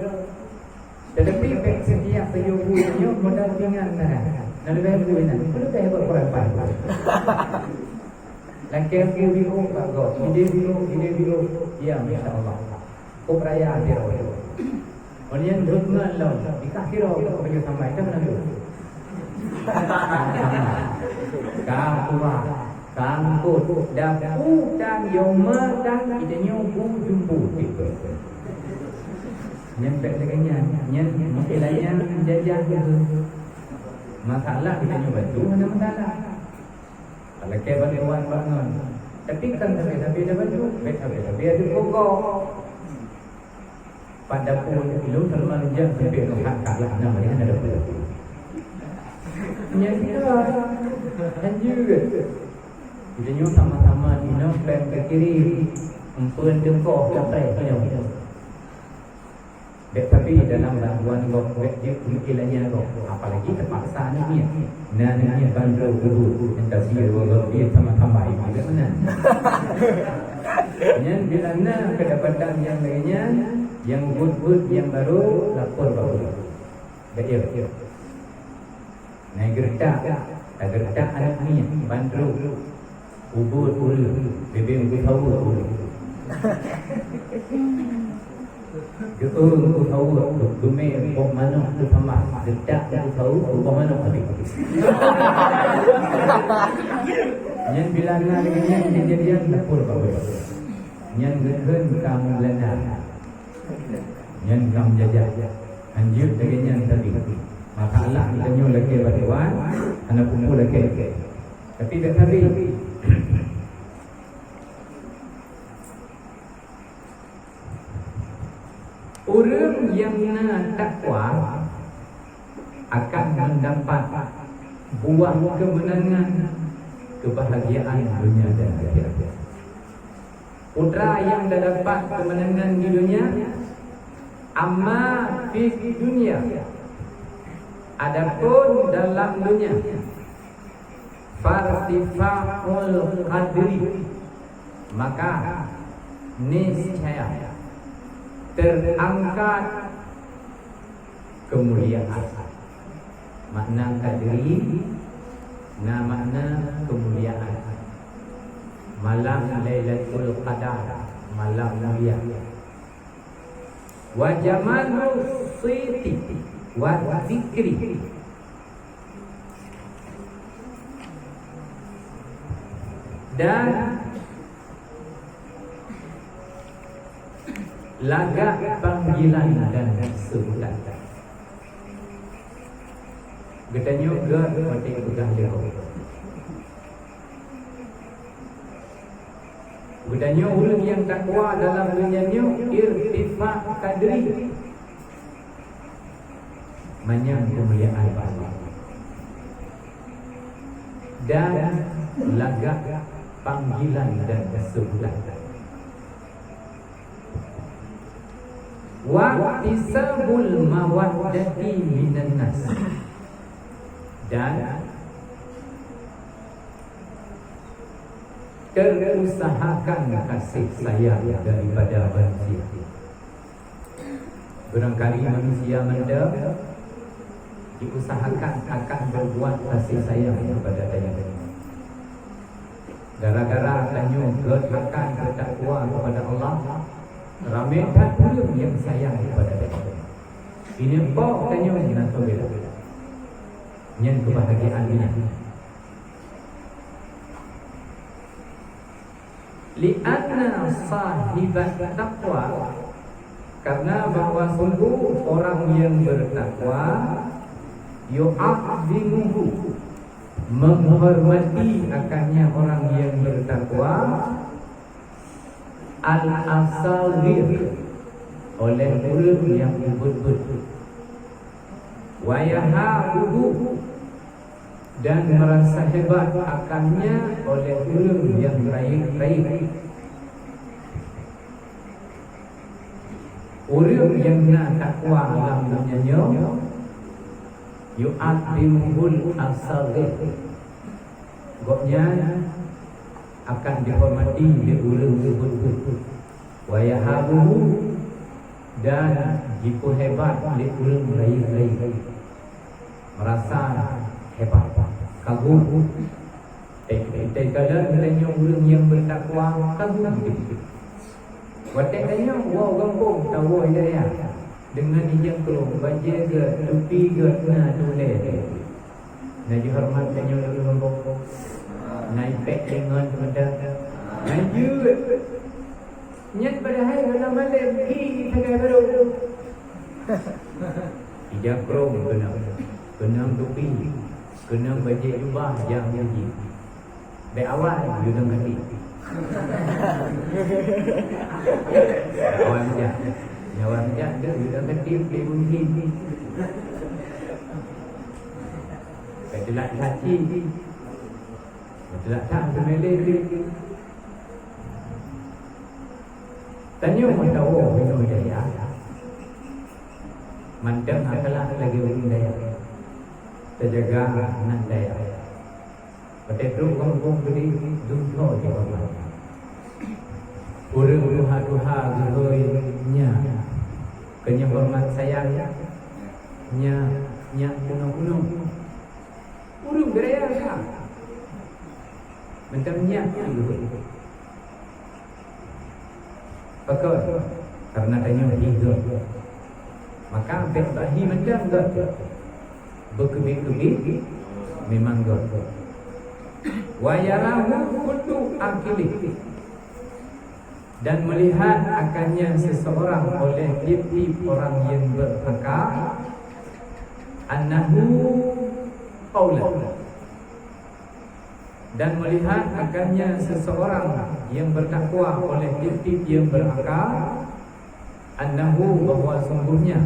Tetapi bèk setiap tanyoe bu tanyoe modal pingan na. Na leubeh bu inan. Leubeh buat kurang pan. Lakée bu biôk bak gob, ide biôk, ide biôk. Ya, masya Allah. Kok raya akhir waktu. Onion dot ngon lom, dikah kiro kok baju sampai, kan na biôk. Ka kuah, ka angkot, dapu dan yoma dan ide nyoe bu jumbo tipe. Nyan bèk lagée nyan, nyan mungkin layan jajah tu. Masalah geutanyoe bantu hana masalah. Lakée bantuan bak ngon. Tapi kan sabe-sabe dah bantu, bèk sabe-sabe adu pokok. Pada pun ilung teuma rijang sampai ke hak kalah na mari hana dapat. Nyan dia. Lanjut. Geutanyoe sama-sama inong péng ke kiri, empeuen deukoh kapreh inong. Bèk tapi dalam bantuan gob bèk jeuet peumiké lagée gob, apalagi teupaksa aneuk miet. Na aneuk miet bandum ubit, nyang ka sie dua gob jeuet sama-sama ibu dak meunan. Nyan bila na keudapatan nyang lagée nyan, nyang ubit-ubit nyang barô, lapor bak ulôn. Bèk yo. Nai geureutak, tageureutak aneuk miet, bandum, ubit ureueng, bibeng geusaweue ureueng. Geueu geusaweue, dumé boh manok geutamah, geureutak geusaweue, boh manok habéh. Nyan bila na lagée nyan kejadian, lapor bak ulôn. Nyan geukheun ka meubeuleuna. Nyan ka meujajah. Hanjeuet lagée nyan sabe. Masalah geutanyoe lakée bantuan, hana peue-peue lakée. Tapi bèk sabe. Ureueng nyang na takwa akan mendapat buah kemenangan, kebahagiaan dunia dan akhirat. Putra nyang dapat kemenangan di dunia, amma fi dunia, adapun dalam dunia, fartifa'ul qadri, maka niscaya terangkat kemuliaan. Makna qadri na makna kemuliaan. Malam Lailatul Qadar, malam mulia. Wa jamalu siti wa zikri. Dan lagak panggilan dan sebutan. Geutanyoe gét watée peugah lé gob. Geutanyoe ureueng nyang takwa dalam donya nyoe irtifa kadri, manyang keumuliaan bak Allah, dan lagak panggilan dan sebutan. Wa iktisabul mawaddati minan nas, dan terusahakan kasih sayang daripada manusia. Barangkali manusia mandum diusahakan akan berbuat kasih sayang kepada tanyoe. Gara-gara tanyoe gét akan bertakwa kepada Allah, ramé that ureueng nyang sayang kepada tanyoe. Ini po tanyoe nyang bela. Nyan kebahagiaan nyan. Li'anna sahibat taqwa, karena bahwa sungguh orang yang bertakwa, yu'azzimuhu, menghormati akannya orang yang bertakwa, al-asagir, oleh ureuëng yang ubit-ubit, wa yahabuhu, dan merasa hebat akannya oleh ureuëng yang rayeuk-rayeuk. Ureuëng nyang na takwa lam donya nyoe, yu'azzimuhul asagir, gobnyan akan dihormati lé ureuëng ubit-ubit, wa yahabuhu, dan jipeuhebat lé ureuëng rayeuk-rayeuk. Merasa hebat, kagum. Teuka lom tanyoe ureuëng nyang bertakwa, kagum. Watée tanyoe woe gampông, tawoe dayah, deungon ijang krong, bajée geuh, tupi geuh, na tuléh. Na jihoreumat tanyoe ureuëng gampông. Na ipék deungon meuda. Na jeuet. Nyan padahai malam-malam hi sagai barô. Ijang krong keunong, keunong tupi, keunong bajée jubah nyang uji. Bék awai yue dong kati. Awai meujak. Nyawa meujak deuh yue dong kati beli bunyi. Bék teulak saci. Bék teulak tham teumélé. Tanyoe meukawoe bunoe dayah, mantong akhlak lagée ureuëng dayah, teujaga nan dayah. Watée trok gampông geude, dumtho jih. Ureuëng tuha-tuha geuhôi nyan, keu nyang horeumat sayang nyan, nyan kunoe-kunoe. Ureuëng beuraya ka. Mantong nyak geuhôi. Pakon? Karena tanyoe hi geuh. Maka bék bak hi mantong geuh. Beukeubiet-keubiet memang geuh. Wa yarahu kullu aqilih. Dan melihat akannya seseorang oleh tiap-tiap orang yang berakal, annahu aula. Dan melihat akannya seseorang yang bertakwa oleh tiap-tiap yang berakal, annahu, bahwa sungguhnya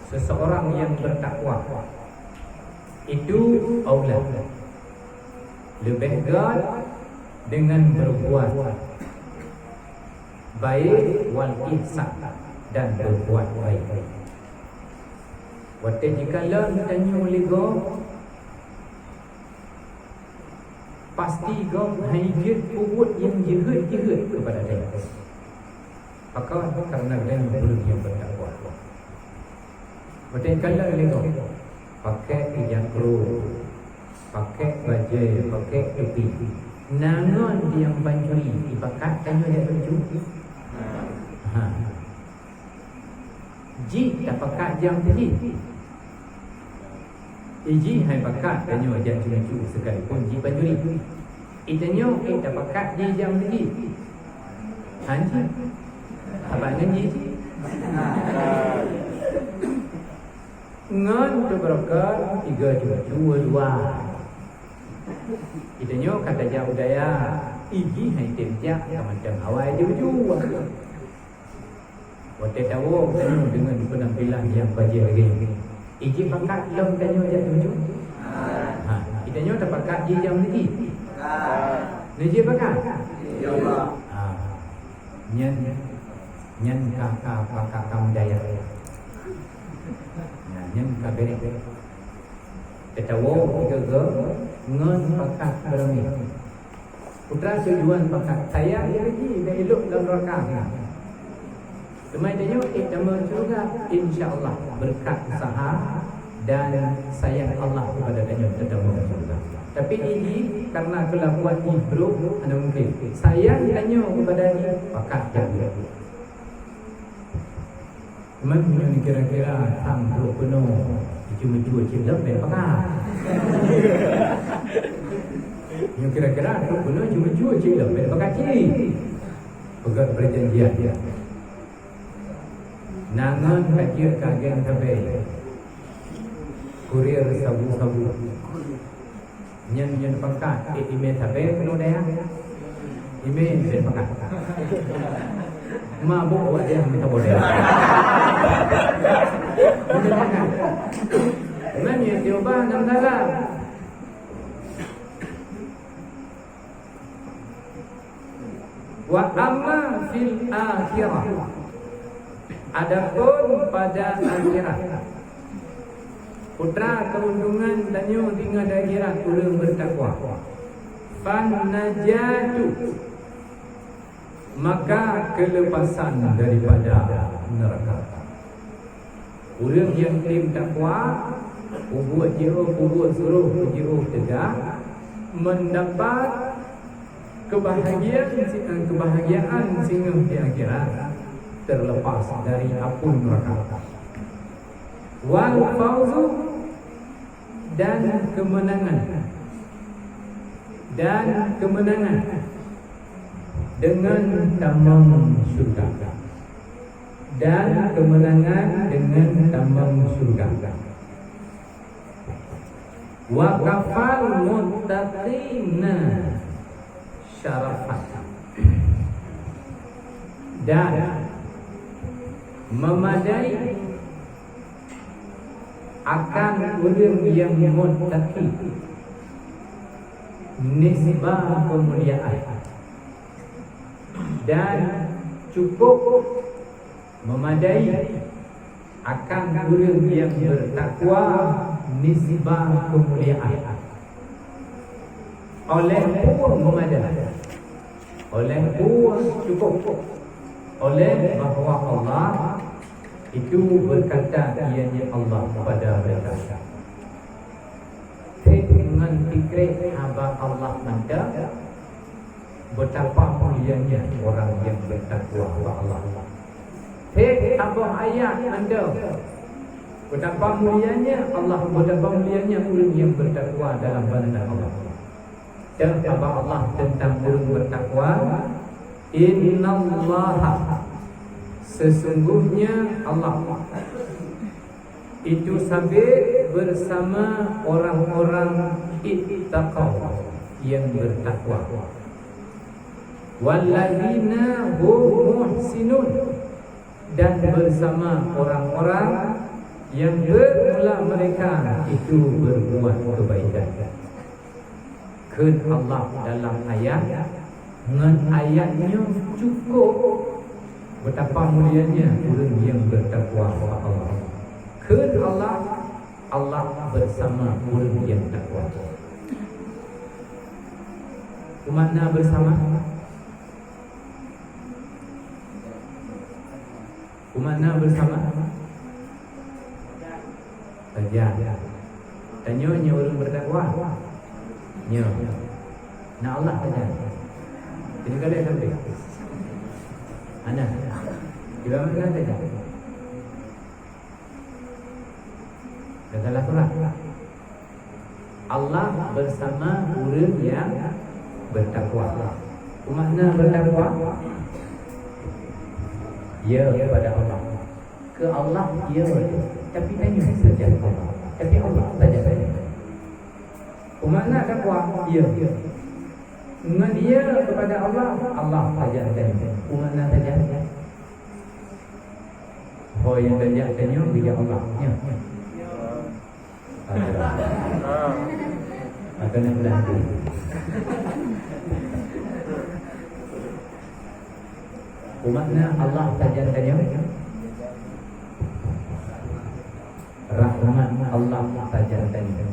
seseorang yang bertakwa itu aula, lebih gét dengan berbuat baik, wal ihsan, dan berbuat baik. Watée jikalon tanyoe lé gob, pasti gob hai jeuet peubuet nyang jeuhet-jeuhet keupada tanyoe. Pakon? Karena geutanyoe ureuëng nyang bertakwa. Watée kalon lé gob, pakai ijang krong, pakai bajée, pakai tupi. Na ngon nyang pancuri, ipakat tanyoe jak tuju? Ha. Jih tapakat jang jih. Ijih hai pakat tanyoe jak cucu sekalipun jih pancuri. Itanyoe ék tapakat jih jang jih. Hanjeuet. Haba ngon jih. Ngon teubeureukat tiga cucu dua. Itanyoe ka tajak u dayah, ijih hai tem jak ka macam awai jujue. Watée tawoe tanyoe deungon peunampilan nyang bajée lagée nyoe, ijih pakat lom tanyoe jak tuju? Ha, itanyoe tapakat jih jang niji? Niji pakat? Ha, nyan, nyan ka, ka, ka, ka, ka meudayah. Nah, nyan ka bereh. Tatawoe tiga-tiga ngon pakat beurami. Putra tujuan pakat sayang lagi dah elok dalam neraka. Teuma tanyoe ék tamong syurga, insya Allah, berkat usaha dan sayang Allah kepada tanyoe teutamong syurga. Tapi ini karena kelakuan jih brok, hana mungkin. Sayang tanyoe kepada jih, pakat jaga. Teuma meunyoe kira-kira tham brok keunoe, jicue-cue cit lom bèk pakat. Nyoe kira-kira tu keunoe cuma cuba cit lom, bèk pakat cit. Peugah perjanjian. Nangon ka jeuet ka agen sabe. Kurir sabu-sabu. Nyan, nyan pakat, eh, ime sabe keunoe dayah. Ime sabe pakat. Mabuk awak dayah mita bodeh. Ime pakat. Nyan nyan diubah enam dalam. Wa amma fil akhirah, adapun pada akhirat, putra keuntungan tanyoe singoh di akhirat ureueng bertakwa. Fan najatu, maka kelepasan daripada neraka. Ureueng nyang tem takwa, peubuet jiôh, peubuet surôh, jiôh teuga, mendapat kebahagiaan, kebahagiaan singoh di akhirat, terlepas dari apui neraka. Wal fauzu, dan kemenangan, dan kemenangan dengan tamong syurga, dan kemenangan dengan tamong syurga. Wa kafal muttaqina syarafan, dan memadai akan ureueng nyang muttaqi nisbah keumuliaan, dan cukup memadai akan ureueng nyang bertakwa nisbah keumuliaan. Oleh peue memadai? Oleh peue cukup? Oleh bahwa Allah itu berkata, ianya Allah, kepada mereka, "Treb ngon tikrék haba Allah mantong, betapa mulianya orang yang bertakwa bak Allah." Treb saboh ayat mantong, betapa mulianya Allah, betapa mulianya ureueng nyang bertakwa dalam pandangan Allah. Dan haba Allah tentang ureueng bertakwa, "Innallaha," sesungguhnya Allah, itu sabé bersama orang-orang ittaqau, yang bertakwa. "Walladzina hum muhsinun," dan bersama orang-orang yang bermula mereka itu berbuat kebaikan. Kheun Allah dalam ayat, ngon ayat nyoe cukup betapa mulianya ureueng nyang bertakwa bak Allah. Kheun Allah, Allah bersama ureueng nyang takwa. Peue makna bersama? Peue makna bersama? Sajan. Tanyoe nyoe ureueng bertakwa? Nyoe. Na Allah sajan? Keuneuk galak sampai? Hana. Kiban makna sajan? Dah salah surah. Allah bersama ureueng nyang bertakwa. Peue makna bertakwa? Ya kepada Allah. Keu Allah ya, tapi tanyoe sajan Allah. Tapi Allah sajan tanyoe. Peue makna takwa? Ya. Ngon ya kepada Allah, Allah sajan tanyoe. Peue makna sajan? Ho nyang tajak tanyoe geujak Allah. Nyoe. Atau nak bilang tu. Peue makna Allah sajan tanyoe? Rahmat Allah sajan tanyoe.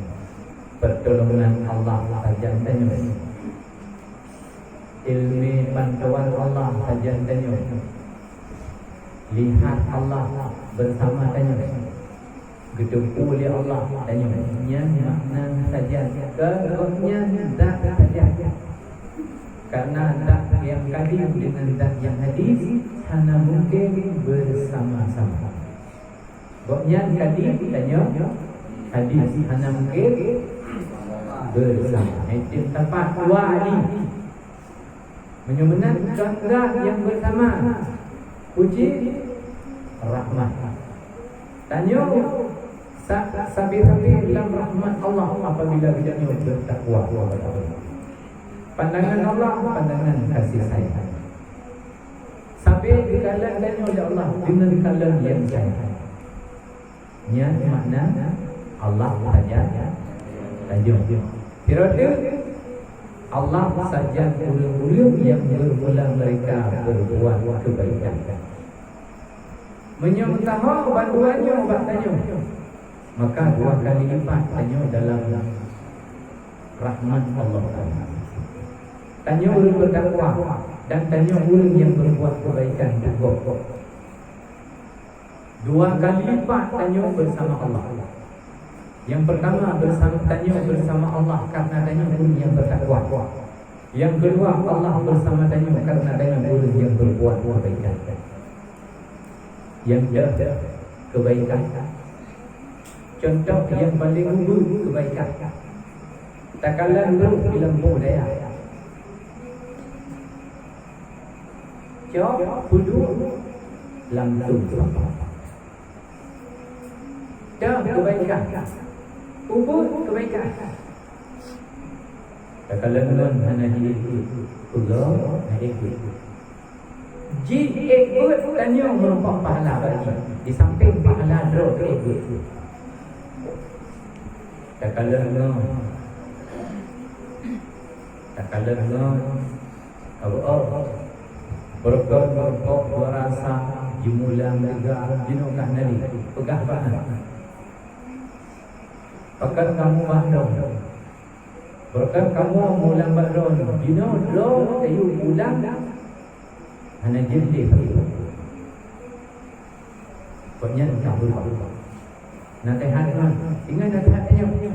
Pertolongan Allah sajan tanyoe. Ileumèe pantauan Allah sajan tanyoe. Lihat Allah bersama tanyoe. Geuteupeue lé Allah tanyoe. Nyan makna sajan. Keu Gobnyan zat sajan. Karena zat nyang kadim deungon zat nyang hadis hana mungken bersama-sama. Gobnyan kadim, tanyoe hadis, hana mungken. bersama. Hai cit tepat dua ni. Meunyoe meunan, kehendak nyang bersama. Puji rahmat. Tanyoe sa-, sabe-sabe lam rahmat Allah apabila geutanyoe bertakwa kepada Allah. Pandangan Allah, pandangan kasih sayang. Sabe dikalon tanyoe lé Allah deungon kalon nyang sayang. Nyan makna Allah sajan tanyoe. Sira teuk, Allah sajan ureueng-ureueng nyang bermula mereka berbuat kebaikan. Meunyoe meusaho bandua nyoe bak tanyoe, maka dua kali lipat tanyoe dalam rahmat Allah Taala. Tanyoe ureueng bertakwa dan tanyoe ureueng nyang berbuat kebaikan teugoh. Dua kali lipat tanyoe bersama Allah. Yang pertama, bersama, tanyoe bersama Allah karena tanyoe ureueng nyang bertakwa. Yang kedua, Allah bersama tanyoe karena tanyoe ureueng nyang berbuat kebaikan. Yang deuh, kebaikan. Contoh nyang paling ubeut kebaikan. Takalon droe di lampôh dayah. Cok peuduek lam tong sampah. Deuh kebaikan. Ubeut kebaikan. Takalon ngon hana jiék beuet, peugah hana ék beuet. Jiék beuet tanyoe meurumpok pahala bagi. Di samping pahala droe ék beuet. Takalon ngon. Takalon ngon. Abu oh. Beureukat meurumpok dua rasa jimulang lega jinoe kah nali. Peugah bak na. Pakon kamoe bah dong. Beureukat kamoe mulang bak droe, jinoe droe tayue pulang hana jeuet lé. Kok nyan ka beurubah. Naseuhat ngon, ingat naseuhat tanyoe.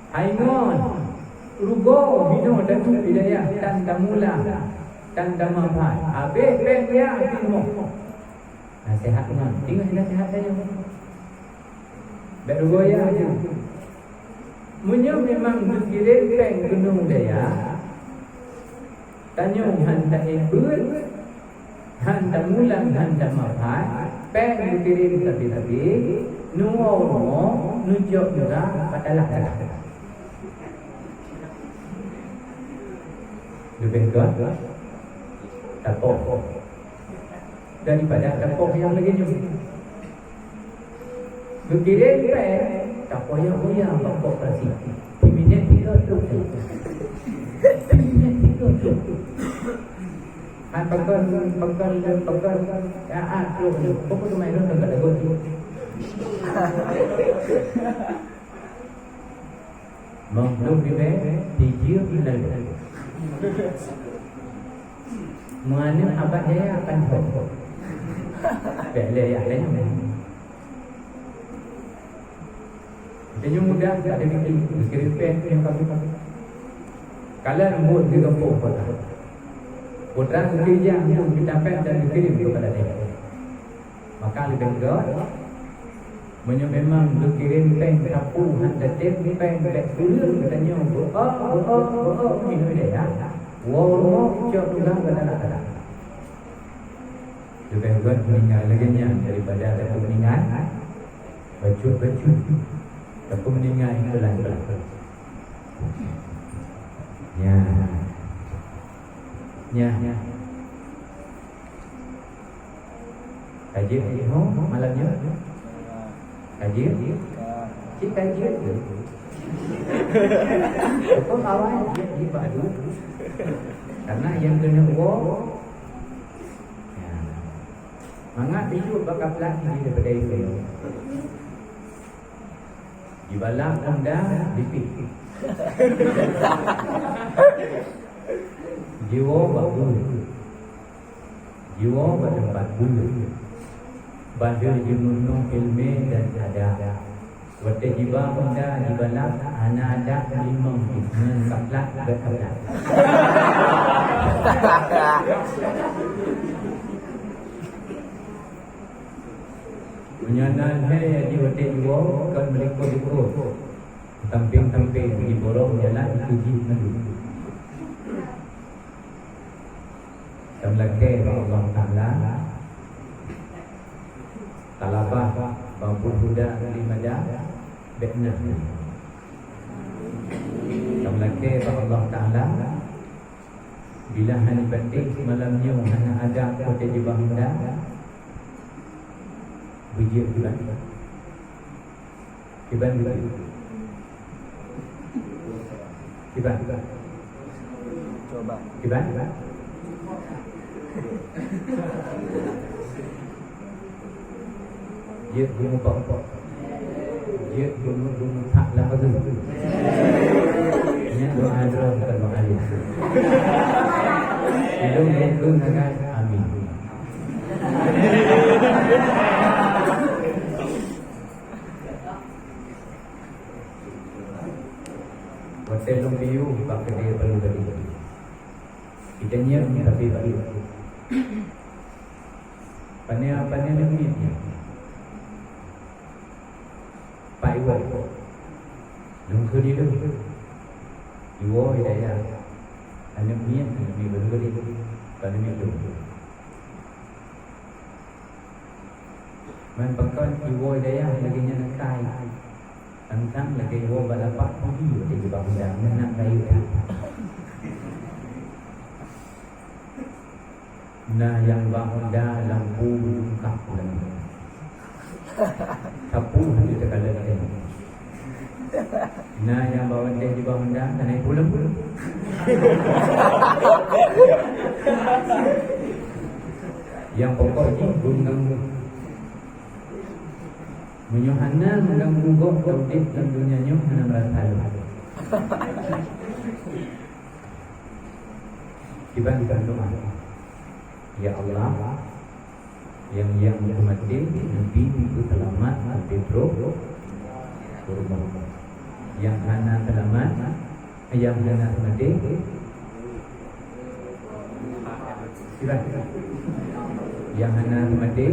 Hai ngon, rugoe jinoe taduek di dayah tan tamula, tan tamaphat. Habéh péng ya, habéh moh. Naseuhat ngon, ingat naseuhat tanyoe. Bèk rugoe ya, ya. Meunyoe memang geukirém péng keunoe dayah, tanyoe han taék beuet, han tamulang, han tamaphat, péng geukirém sabe-sabe, neuwoe rumoh, neucok murah, patalah-talah. Leubeh göt tapoh daripada tapoh nyang lagèe nyoe. Geukirém péng, tapoh nyang mulia bak koperasi. Di minèt tiga trok. Di minèt tiga trok. Hai pakon, pakon, pakon, ya, ah, trok. Pokok tu main nonton kat lagu tu. Meunyoe ribèe, tijeueng inan. Meuaneuk abah jaya akan hok. Bèk lé ya, lé nyoe. Tanyoe mudah, tak ada mikir, mikir ribèe, yang kami pakai. Kalau lembut di kampung kota. Putra geukirém nyang untuk ditapék dan dikirim kepada dia. Maka leubeh göt, meunyoe memang geukirém péng sapeue han tatém péng bèk tuleueng geutanyoe beu-o, beu-o, beu-o, meunoe deh, ya. Woe rumoh cok tugang gata-gata. Leubeh göt meuninggai lagèe nyan daripada tatém meuninggai bacut-bacut. Tatém meuninggai pelan-pelan. Ya. Ya. Ka jeuet nyoe malam nyoe? Ka jeuet? Cit ka jeuet ke? Beutôi awai jeuet di bak tu. Karena nyang keuneuk woe, ya. Mangat bijou bak kaplat ni daripada itu. Jibalak honda lipih. Jiwoe bak buleuen. Jiwoe bak teumpat buleuen. Bahder jimeurunoe ileumèe dan adab. Watèe jiba honda jibalak hana adab limong jih ngon kaplat bak kaplat. Meunyoe na lhèe di watèe jiwoe kon meulikot-likot. Sampéng-sampéng jiborong jalan keu jih mandum. Tameulakée bak Allah Taala, talabah bak buet Honda lé mada, bék na. Tameulakée bak Allah Taala, bila hana patéh malam nyoe hana ada watée jibah Honda, beujeuet kiban. Kiban beujeuet. Kiban. Coba. Kiban. Jeuet geumeupok-pok. Jeuet geumu-, geumeutak lam bageue. Nyan doa droe bukan doa lé. Ilôn lôn kheun dengan amin. Watée lôn geuyue bak keudée balu tadi. Kita nyiap tapi balu. Pane-pane nyoe miet nyan. Pak Iwoe. Lôn kheun di lôn. Iwoe di dayah. Aneuk miet, aneuk miet baru tadi. Bukan aneuk miet lôn. Man pakon iwoe dayah lagée nyan akai. Tantang lagée iwoe bak lapak pudi watée jibah Honda meunak rayeuk that. Na nyang bak Honda lampu lungkah lam. Sapu hana teukalon teuh. Na nyang bak watée jibah Honda, hana pulang pun. Nyang pokok jih, beumeuganggu. Meunyoe hana meuganggu gob, udeb lam donya nyoe hana meurasa lom. Kiban doa. Ya Allah, nyang, nyang meuteumati neubi beusalamat sampoe trok u rumoh. Nyang hana seulamat, nyang hana teumaté, kiban. Nyang hana teumaté,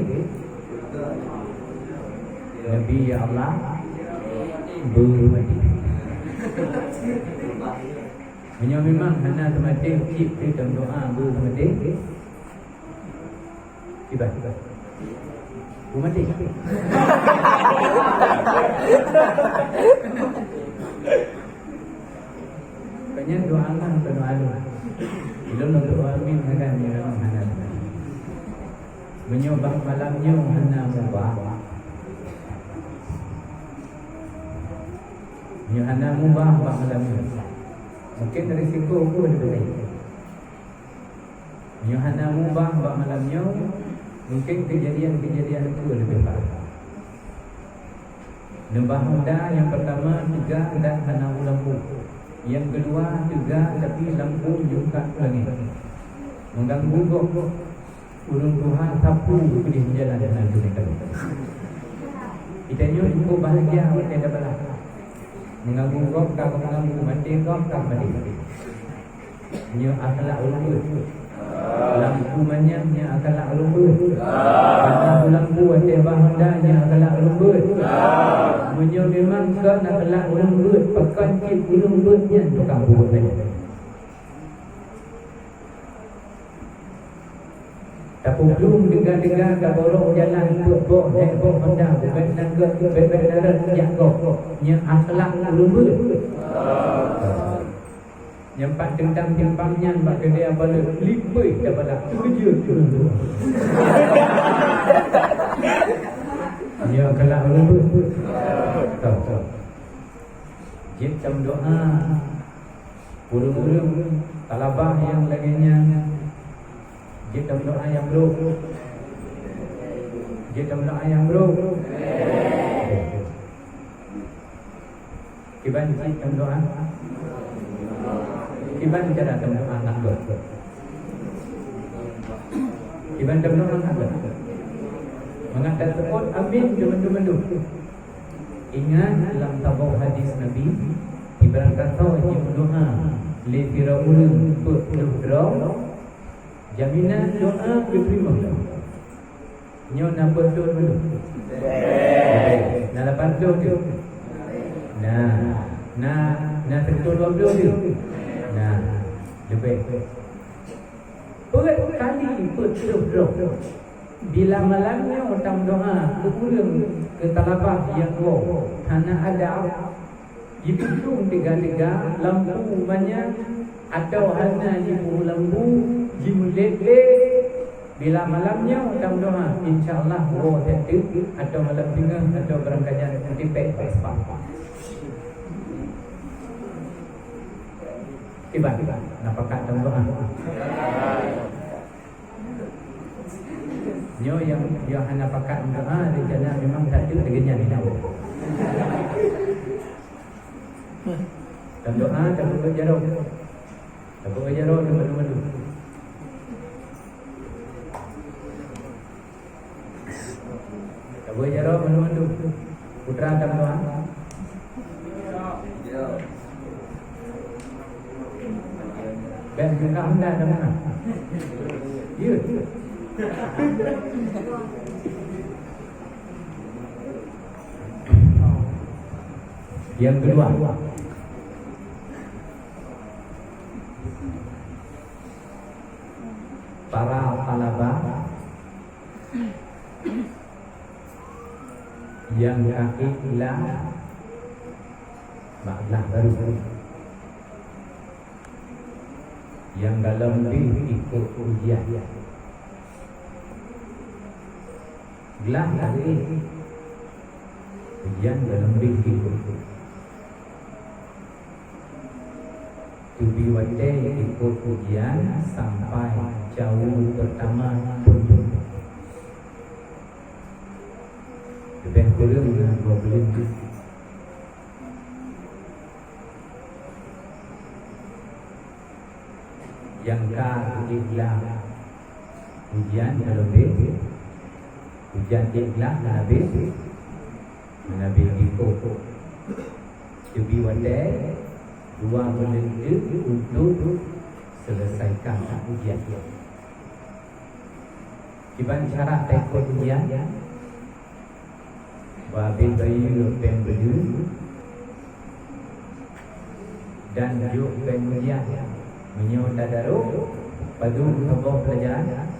neubi ya Allah beuteumaté. Meunyoe memang hana teumaté, cit teuh doa beuteumaté. Kiban. Beumaté. Keu nyan doa Allah, keu doa Allah. Ilôn lôn doa amin, hana nyoe hana. Meunyoe bak malam nyoe hana mubah. Nyoe hana mubah bak malam nyoe. Mungkin risiko pun leubeh baik. Nyoe hana mubah bak malam nyoe, mungkin keujadian-keujadian itu leubeh parah. Neubah Honda nyang peurtama teuga dan hana u lampu. Nyang keudua teuga tapi lampu nyungkak langét. Meuganggu gob, ureuëng tuha sapu keudeh jalan hana geumeuteuka. Geutanyoe cukup bahagia watée tabalah. Meuganggu gob ka meuganggu, maté gob ka maté. Nyoe akhlak ulôn beuet. Lampu manyang nyoe akhlak ulôn beuet. Karena lampu watée bah Honda nyoe akhlak ulôn beuet. Meunyoe memang kon akhlak ulôn beuet, pakon cit ulôn beuet nyan tukang peubuet lagée nyan. Tapeublum teuga-teuga taborok jalan peuet boh, hék boh Honda, bubet nangkeuek, bubet darat jak gob. Nyoe akhlak ulôn beuet. Nyang pat teuntang timpang nyan bak keudée balot lipéh tabalak teukeujeuet ureuëng tuha. Nyoe keulah ureuëng beuet. Toh, toh. Jeuet tameudoá. Ureuëng-ureuëng talabah nyang lagée nyan. Jeuet tameudoá nyang brok. Jeuet tameudoá nyang brok. Kiban cit tameudoá? Kiban cara tameudoá ngon gob? Kiban tameudoá ngon gob? Mangat taseubut amin keu mandum-mandum. Ingat lam saboh hadis Nabi, ibarat kata jimeudoá lé sidroe ureuëng peuet ploh droe, jaminan doá geuteurimong. Nyoe na peuet ploh mandum? Na lapan ploh teuh? Nah, Na, na seukeudua bloe tu. Na, leubeh. Peuet kali peuet troh droe. Bila malam nyoe tameudoa keu ureueng keu talabah nyang woe hana adab, jipeucung teuga-teuga lampu banyak, atawa hana jipeuhu lampu, jimeulét-lét. Bila malam nyoe tameudoa, insya Allah woe that teuk, atawa malam teungoh, atawa barangkajan meutipék bak seupah. Kiban, na pakat tameudoa? Nyoe nyang, nyang hana pakat meudoa, rencana memang that teuk lagèe nyan, ingat. Tameudoa, tameudoa jaroe. Tameudoa jaroe, tameudoa. Tameudoa jaroe, tameudoa. Putra tameudoa. Bèk meunyoe ka hana, ka hana. Ya. Yang kedua, para talabah nyang ka ikhlas bak glah barô, nyang golom deuh ikot ujian. Glah ka deuh, ujian golom deuh ikot. Teubi watèe ikot ujian sampai jaweueb peurtama pun. Leubeh kureueng dua buleuen. Nyang ka ikhlas ujian ka leubeh, ujian ikhlas ka habéh, Nabi Yusuf teubi watèe dua buleuen teuk untuk selesaikan ujian. Kiban cara taikot ujian, babeh bayeue péng beudeuh, dan jok péng ujian. Meunyoe tadarok, padum saboh pelajaran?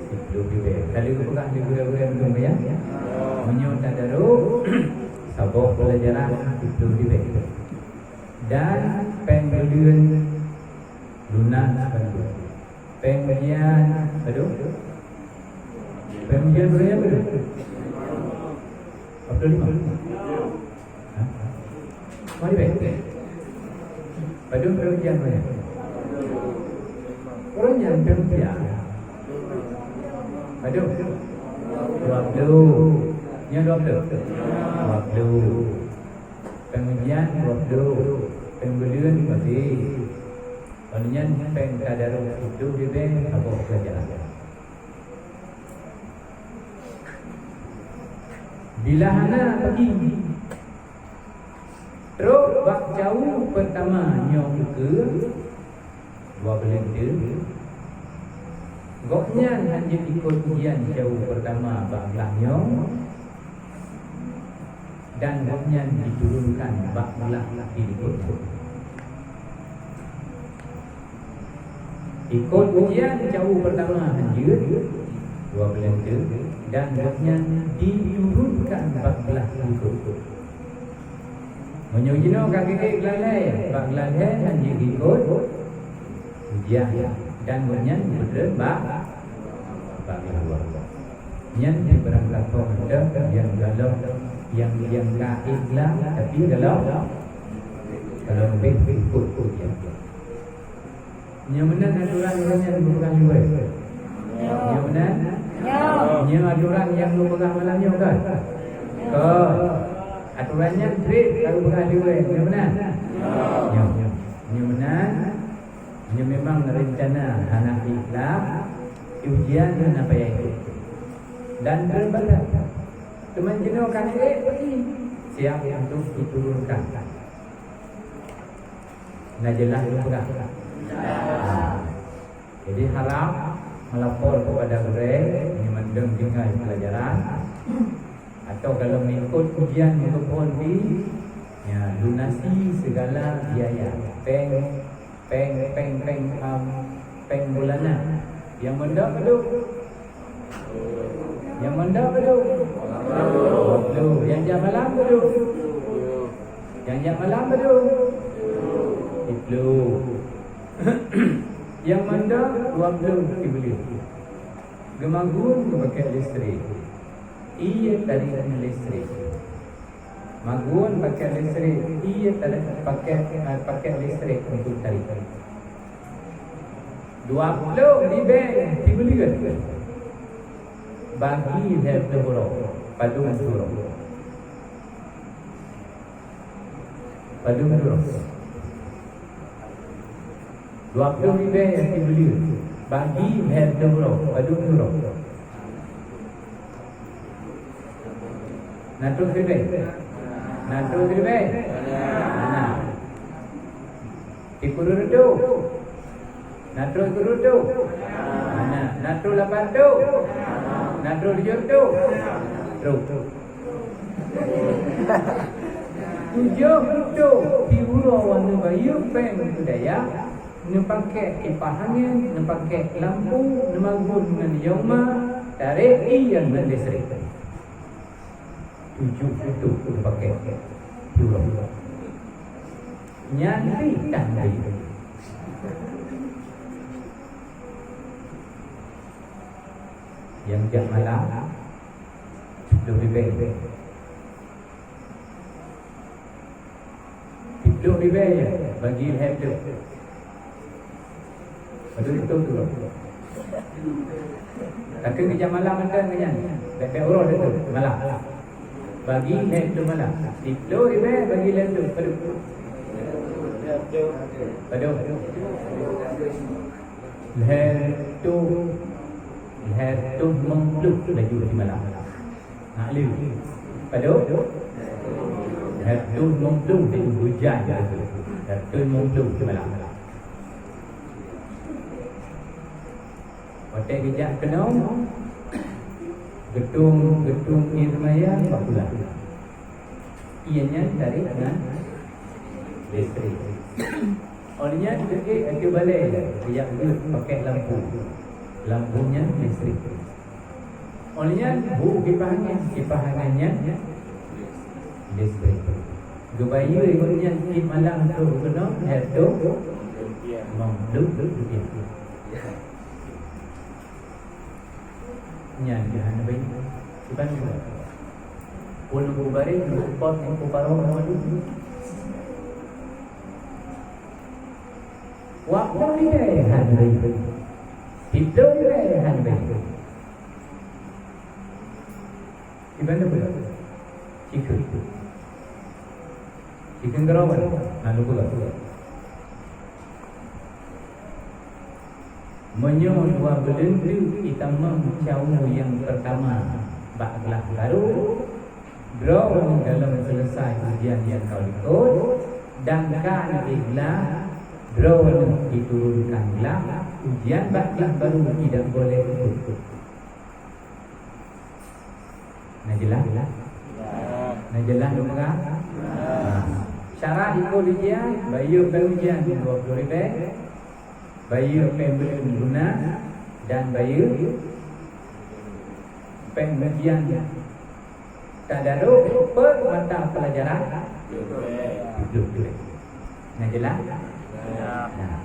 Siplôh ribèe. Ka lheueh geupeugah lé gurèe-gurèe mandum, ya? Meunyoe tadarok, saboh pelajaran siplôh ribèe. Dan péng buleuen lunas bandum. Péng ujian, aduh. Péng ujian berapa tu? Empat puluh lima. Ha? Mari, baik. Aduh, péng ujian berapa? Orang yang péng ujian. Aduh. Dua puluh. Yang dua puluh. Dua puluh. Péng ujian dua puluh, péng buleuen babeh. Lheueh nyan péng tadarok siplôh ribèe saboh pelajaran. Bila hana pagi, trok bak jaweueb peurtama nyoe ukeue, dua buleuen teuk, gobnyan hanjeuet ikot ujian jaweueb peurtama bak glah nyoe, dan gobnyan jiturunkan bak glah di likot. Ikot ujian jaweueb peurtama hanjeuet, dua buleuen teuk, dan gobnyan jiturunkan bak glah di likot. Meunyoe jinoe ka geuék glah lhèe, bak glah lhèe hanjeuet ikot ujian, dan gobnyan jipeutreun bak, bak glah dua. Nyan di barang lakoe mantong nyang golom, nyang, nyang ka ikhlas, tapi golom, golom beh ikot ujian. Nyoe meunan aturan ureueng nyan geupeugah lé gurèe. Nyoe meunan? Nyoe aturan nyang geupeugah malam nyoe kan? Kon. Aturan nyan trép ka geupeugah lé gurèe. Nyoe meunan? Nyoe. Nyoe meunan? Nyoe memang rencana hana ikhlas, ujian hana payah ikot. Dan terbatas. Teuma jinoe ka geuék, siap untuk diturunkan. Na jeulaih lôn peugah? Jadi harap melapor kepada gurèe nyang mandum tinggai pelajaran atau kalau mengikut ujian meuteupon di Ya, lunasi segala biaya. Peng, peng, peng, peng, am, peng bulanan. Nyang mondok padum? Nyang mondok padum? Dua puluh. Nyang jak malam padum? Nyang jak malam padum? Siplôh. Nyang mondok dua puluh sibuleuen. Geumagun geupakèk listrik. Ie tarék ngon listrik. Magun pakèk listrik, ie tarék pakèk, eh, pakèk listrik untuk tarék. Dua puluh ribèe sibuleuen. Bagi lhèe ploh uroe, padum uroe? Padum uroe? Dua ploh ribèe sibuleuen. Bagi lhèe ploh uroe, padum uroe? Na troh ribèe? Na troh ribèe? Na. Sikureueng reutôh? Na troh sikureueng reutôh? Na. Na troh lapan reutôh? Na troh tujoh reutôh? Troh. Tujoh reutôh siuroe, neubayeue pèng keu dayah, neupakèk kipah angèn, neupakèk lampu, neumagun ngon yoma, tarék ie ngon listrik. Tujoh reutôh neupakèk siuroe. Nyan pih tan bayeue. Nyang jak malam, siplôh ribèe. Siplôh ribèe bagi lhèe ploh. Padum reutôh tu. Takheun keu jak malam mantong nyan. Bèk-bèk uroe tu malam. Bagi lhèe ploh malam. Siplôh ribèe bagi lhèe ploh. Padum? Padum? Lhèe reutôh, lhèe reutôh limong ploh laju simalam. Nak lé. Padum? Lhèe reutôh limong ploh laju hujan. Lhèe reutôh limong ploh simalam. Watèe geujak keunoe, geutueng, geutueng ie maya bak kulah. Ie nyan tarék ngon listrik. Óh lheueh nyan geuék ateueh balèe, geujak geuet pakèk lampu. Lampu nyan listrik. Óh lheueh nyan bu kipah angèn, kipah angèn nyan listrik. Geubayeue ngon nyan tiep malam troh keunoe lhèe reutôh limong ploh rupiah. Nyan keuh hana bayeue. Kiban juga. Pun lugu bareng, lugu pot, lugu paro, lugu madu. Wak pun lidai hana bayeue. Tiep lidai hana bayeue. Kiban lugu. Cikeu. Cikeu keurawan. Nah, lugu lah. Meunyoe dua beuleuen teuk itamong cawo nyang peurtama bak glah barô, droeneuh golom seuleusai ujian nyang ka likot, dan ka neuék glah, droeneuh jiturunkan glah, ujian bak glah barô tidak boleh ikot. Na jeulaih? Na jeulaih lôn peugah? Na. Syarat ikot ujian, bayeue pèng ujian dua ploh ribèe, bayeue pèng beuleuen lunas, dan bayeue pèng ujian tadarus per mata pelajaran tujoh. Na jeulaih? Na.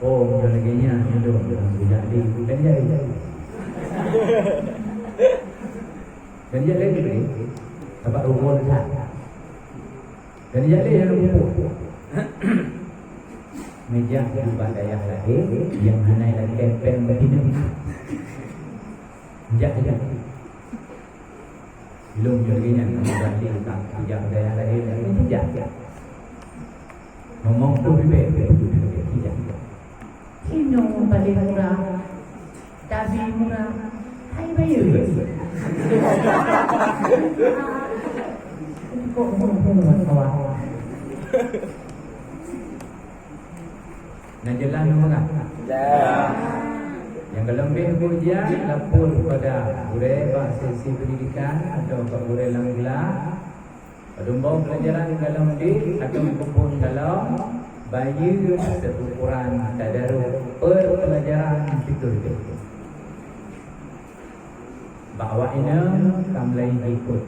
Oh, meunyoe lagèe nyan, meunyoe lagèe nyan, meunyoe lagèe nyan, meunyoe lagèe nyan. Meunyoe lagèe nyan, sabab rukon that. Meunyoe lagèe nyan, meunyoe meujak ubak dayah laén nyang hana ilakèe pèng beutinyu. Jak, jak. Lôn nyoe lagèe nyan, berarti ka jak dayah laén, jak. Ngomong tu bibit, jak. Inoe paling murah, tapi murah, hai bayeue. Kok murah kawan? Na jeulaih nyoe peugah? Jeulaih. Nyang golom bèk ujian, lapor kepada gurèe bak seksi pendidikan atau bak gurèe lam glah. Lumbông pelajaran dalam dek atau meukeupon dalam bayeue seuukuran tadarus perpelajaran fiqh. Bak awak inong ka mulai jikot.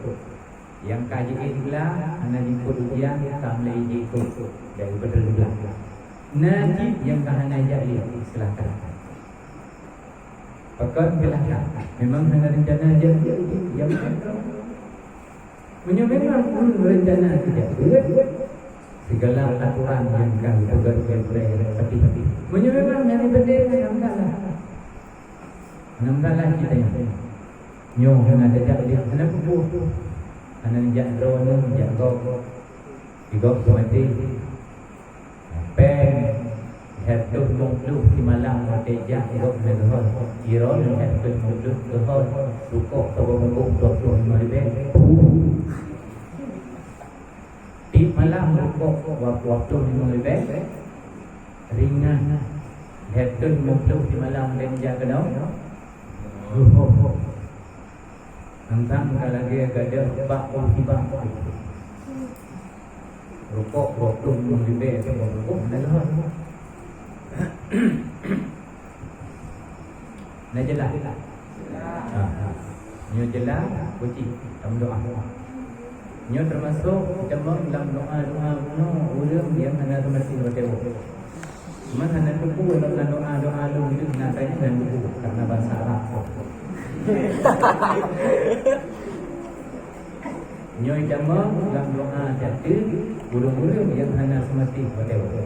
Nyang ka jiék glah hana jikot ujian ka mulai jikot dari beutôi glah. Na cit nyang ka hana jak lé, silakan. Pakon silakan? Memang hana rencana jak lé, ya. Meunyoe memang ureuëng rencana tidak buet, segala aturan nyang ka geupeugah lé gurée pati-pati. Meunyoe memang nyang geupeugah hana masalah. Hana masalah kita nyoe. Nyoe hana tajak dia, hana peubuet. Hana jak droeneuh, jak gob. Di gob peumaté. Péng lhèe reutôh limong ploh simalam watèe jak gob lhèe geuhôi. Iron lhèe reutôh limong ploh geuhôi. Rukok saboh bungkôh dua ploh lima ribèe. Tiep malam rukok dua ploh limong ribèe. Ringan. Lhèe reutôh limong ploh simalam watèe jak keunoe. Geuhôi. Nang-nang ka lagèe gadôh bak musibah. Rukok dua ploh limong ribèe, rukok hana leuhot. Na jeulaih? Ha, ha. Nyoe jeulaih, kuci. Tameudoa. Nyoe teumasok tamong lam doa-doa bunoe ureueng nyang hana teumaséh watèe woe. Cuma hana teupeu lam doa-doa lôn nyoe na tanya hana teupeu karena bahasa Arab. Nyoe tamong lam doa jati ureueng-ureueng nyang hana seumatéh watèe woe.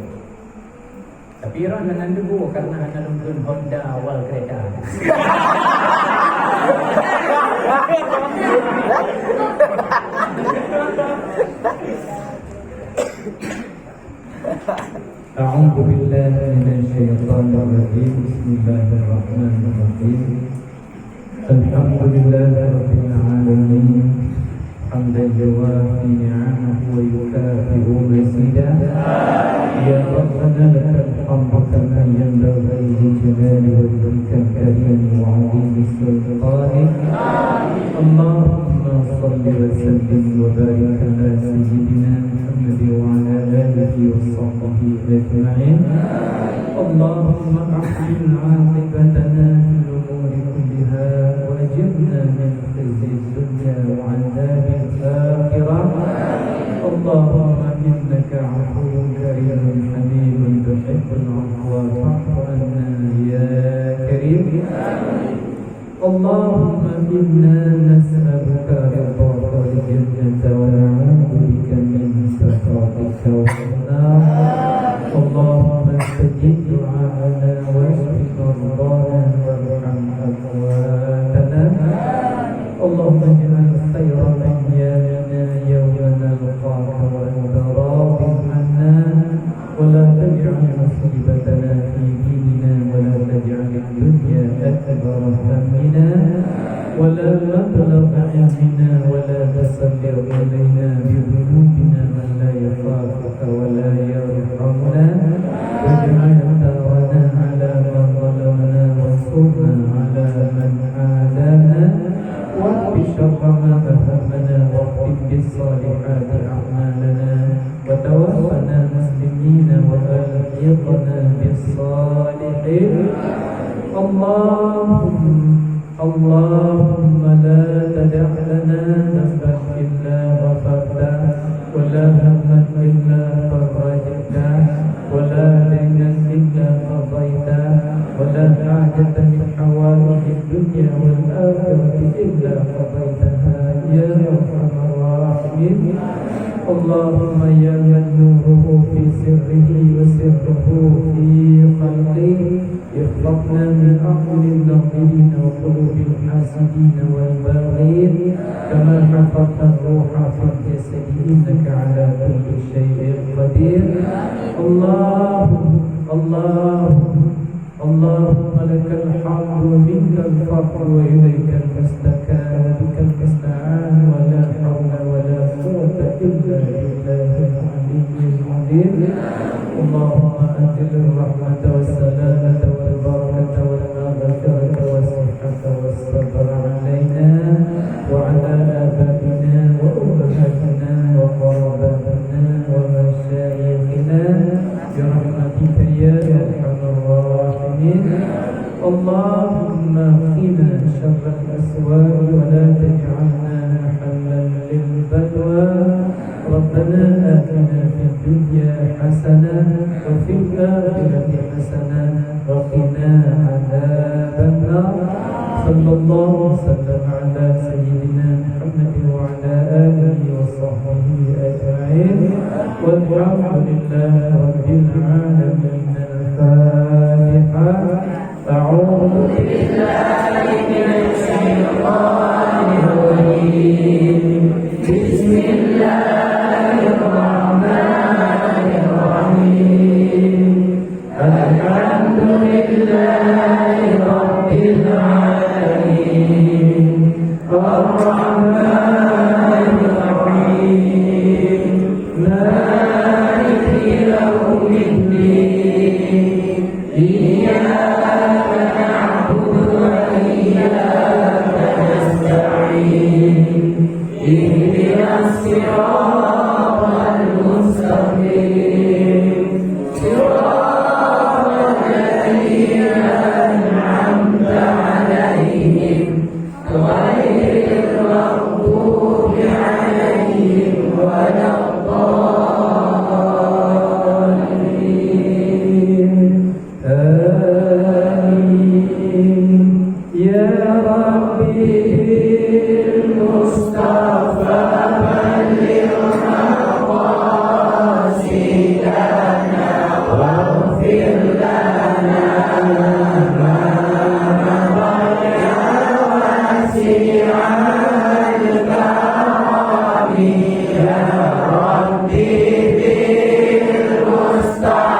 Tapi droe hana teupeu karena hana lôn kheun Honda awal keureta. أعوذ بالله من الشيطان الرجيم. بسم الله الرحمن الرحيم. الحمد لله رب العالمين. حمدا يوافي نعمه ويكافئ مزيده. يا ربنا لك الحمد كما ينبغي لجلال وجهك الكريم وعظيم سلطانك. اللهم صل وسلم وبارك على سيدنا محمد وعلى آله وصحبه أجمعين. اللهم أحسن عاقبتنا في الأمور كلها وأجرنا من خزي الدنيا وعذاب الآخرة. اللهم إنك عفو كريم حليم تحب العفو فاعف عنا يا كريم. اللهم إنا نسألك رضاك والجنة ونعوذ بك من سخطك والنار. اللهم استجب دعاءنا واشف مرضانا وارحم أمواتنا. اللهم اجعل خير أيامنا يوم نلقاك وأنت راض عنا. ولا تجعل مصيبتنا في ديننا ولا تجعل الدنيا أكبر همنا ولا مبلغ علمنا ولا تسلط علينا بذنوبنا من لا يخافك ولا يرحمنا واجعل ثارنا على من ظلمنا وانصرنا على من عادانا واكف شر ما أهمنا واختم بالصالحات أعمالنا وتوفنا مسلمين وألحقنا بالصالحين. اللهم، اللهم لا تدع لنا ذنبا إلا غفرته، ولا هما إلا فرجته، ولا دينا إلا قضيته، ولا حاجة من حوائج الدنيا والآخرة إلا قضيتها يا أرحم الراحمين. اللهم يا من نوره في سره وسره في خلقه، احفظنا من أعين الناظرين وقلوب الحاسدين والباغين، كما حفظت الروح في الجسد، إنك على كل شيء قدير. اللهم، اللهم، اللهم لك الحمد ومنك الفضل وإليك المستكان وبك المستعان ولا حول ولا قوة إلا بالله العلي العظيم. اللهم أنزل الرحمة والسلامة والبركة والمغفرة والصحة والصبر علينا وعلى آبائنا وأمهاتنا وقائدنا اللهم قنا شر الأسواء ولا تجعلنا محلا للبلوى. ربنا آتنا في الدنيا حسنة وفي الآخرة حسنة وقنا عذاب النار. صلى الله وسلم على سيدنا محمد وعلى آله وصحبه أجمعين. والحمد لله رب العالمين. الفاتحة. أعوذ بالله من الشيطان الرجيم. بسم الله الرحمن الرحيم. الحمد لله رب العالمين. الرحمن الرحيم. مالك يوم الدين. إياك نعبد وإياك نستعين. اهدنا الصراط المستقيم. صراط الذين أنعمت عليهم غير المغضوب عليهم ولا الضالين. آمين. يا رب بالمصطفى بلغ مقاصدنا واغفر لنا ما مضى يا واسع الكرم. يا رب بالمصطفى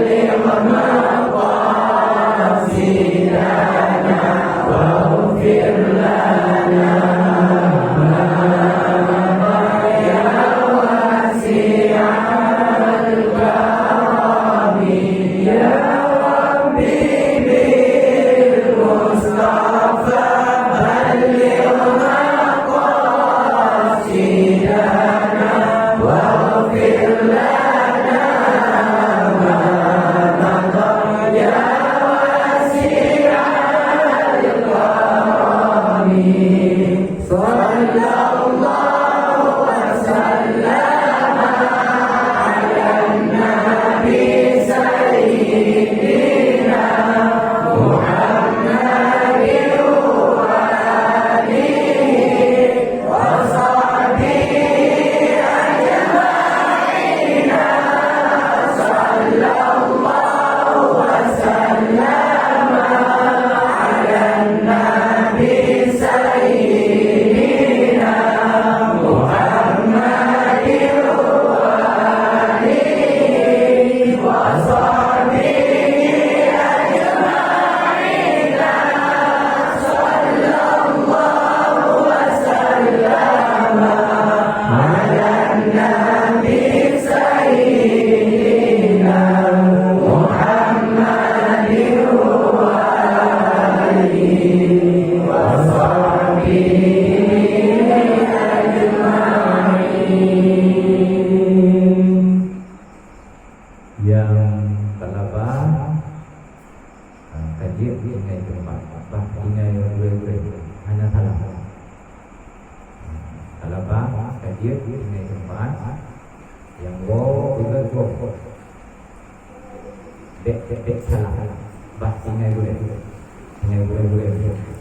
بلغ مقاصدنا واغفر لنا ما مضى يا واسع الكرم. يا رب بالمصطفى بلغ مقاصدنا واغفر لنا ما مضى يا واسع الكرم. صلى الله وسلم على النبي سيدنا محمد وآله وصحبه أجمعين. صلى الله وسلم على النبي سيدنا محمد وآله وصحبه أجمعين. صلى الله وسلم على النبي سيدنا محمد وآله وصحبه أجمعين. Nyang keulaba, ah, ka jeuet tinggai teumpat, bah tinggai gurée-gurée, hana salah. Keulaba ka jeuet tinggai teumpat, nyang woe peugét woe. Bék, bék, bék salah, bah tinggai gurée, tinggai gurée-gurée.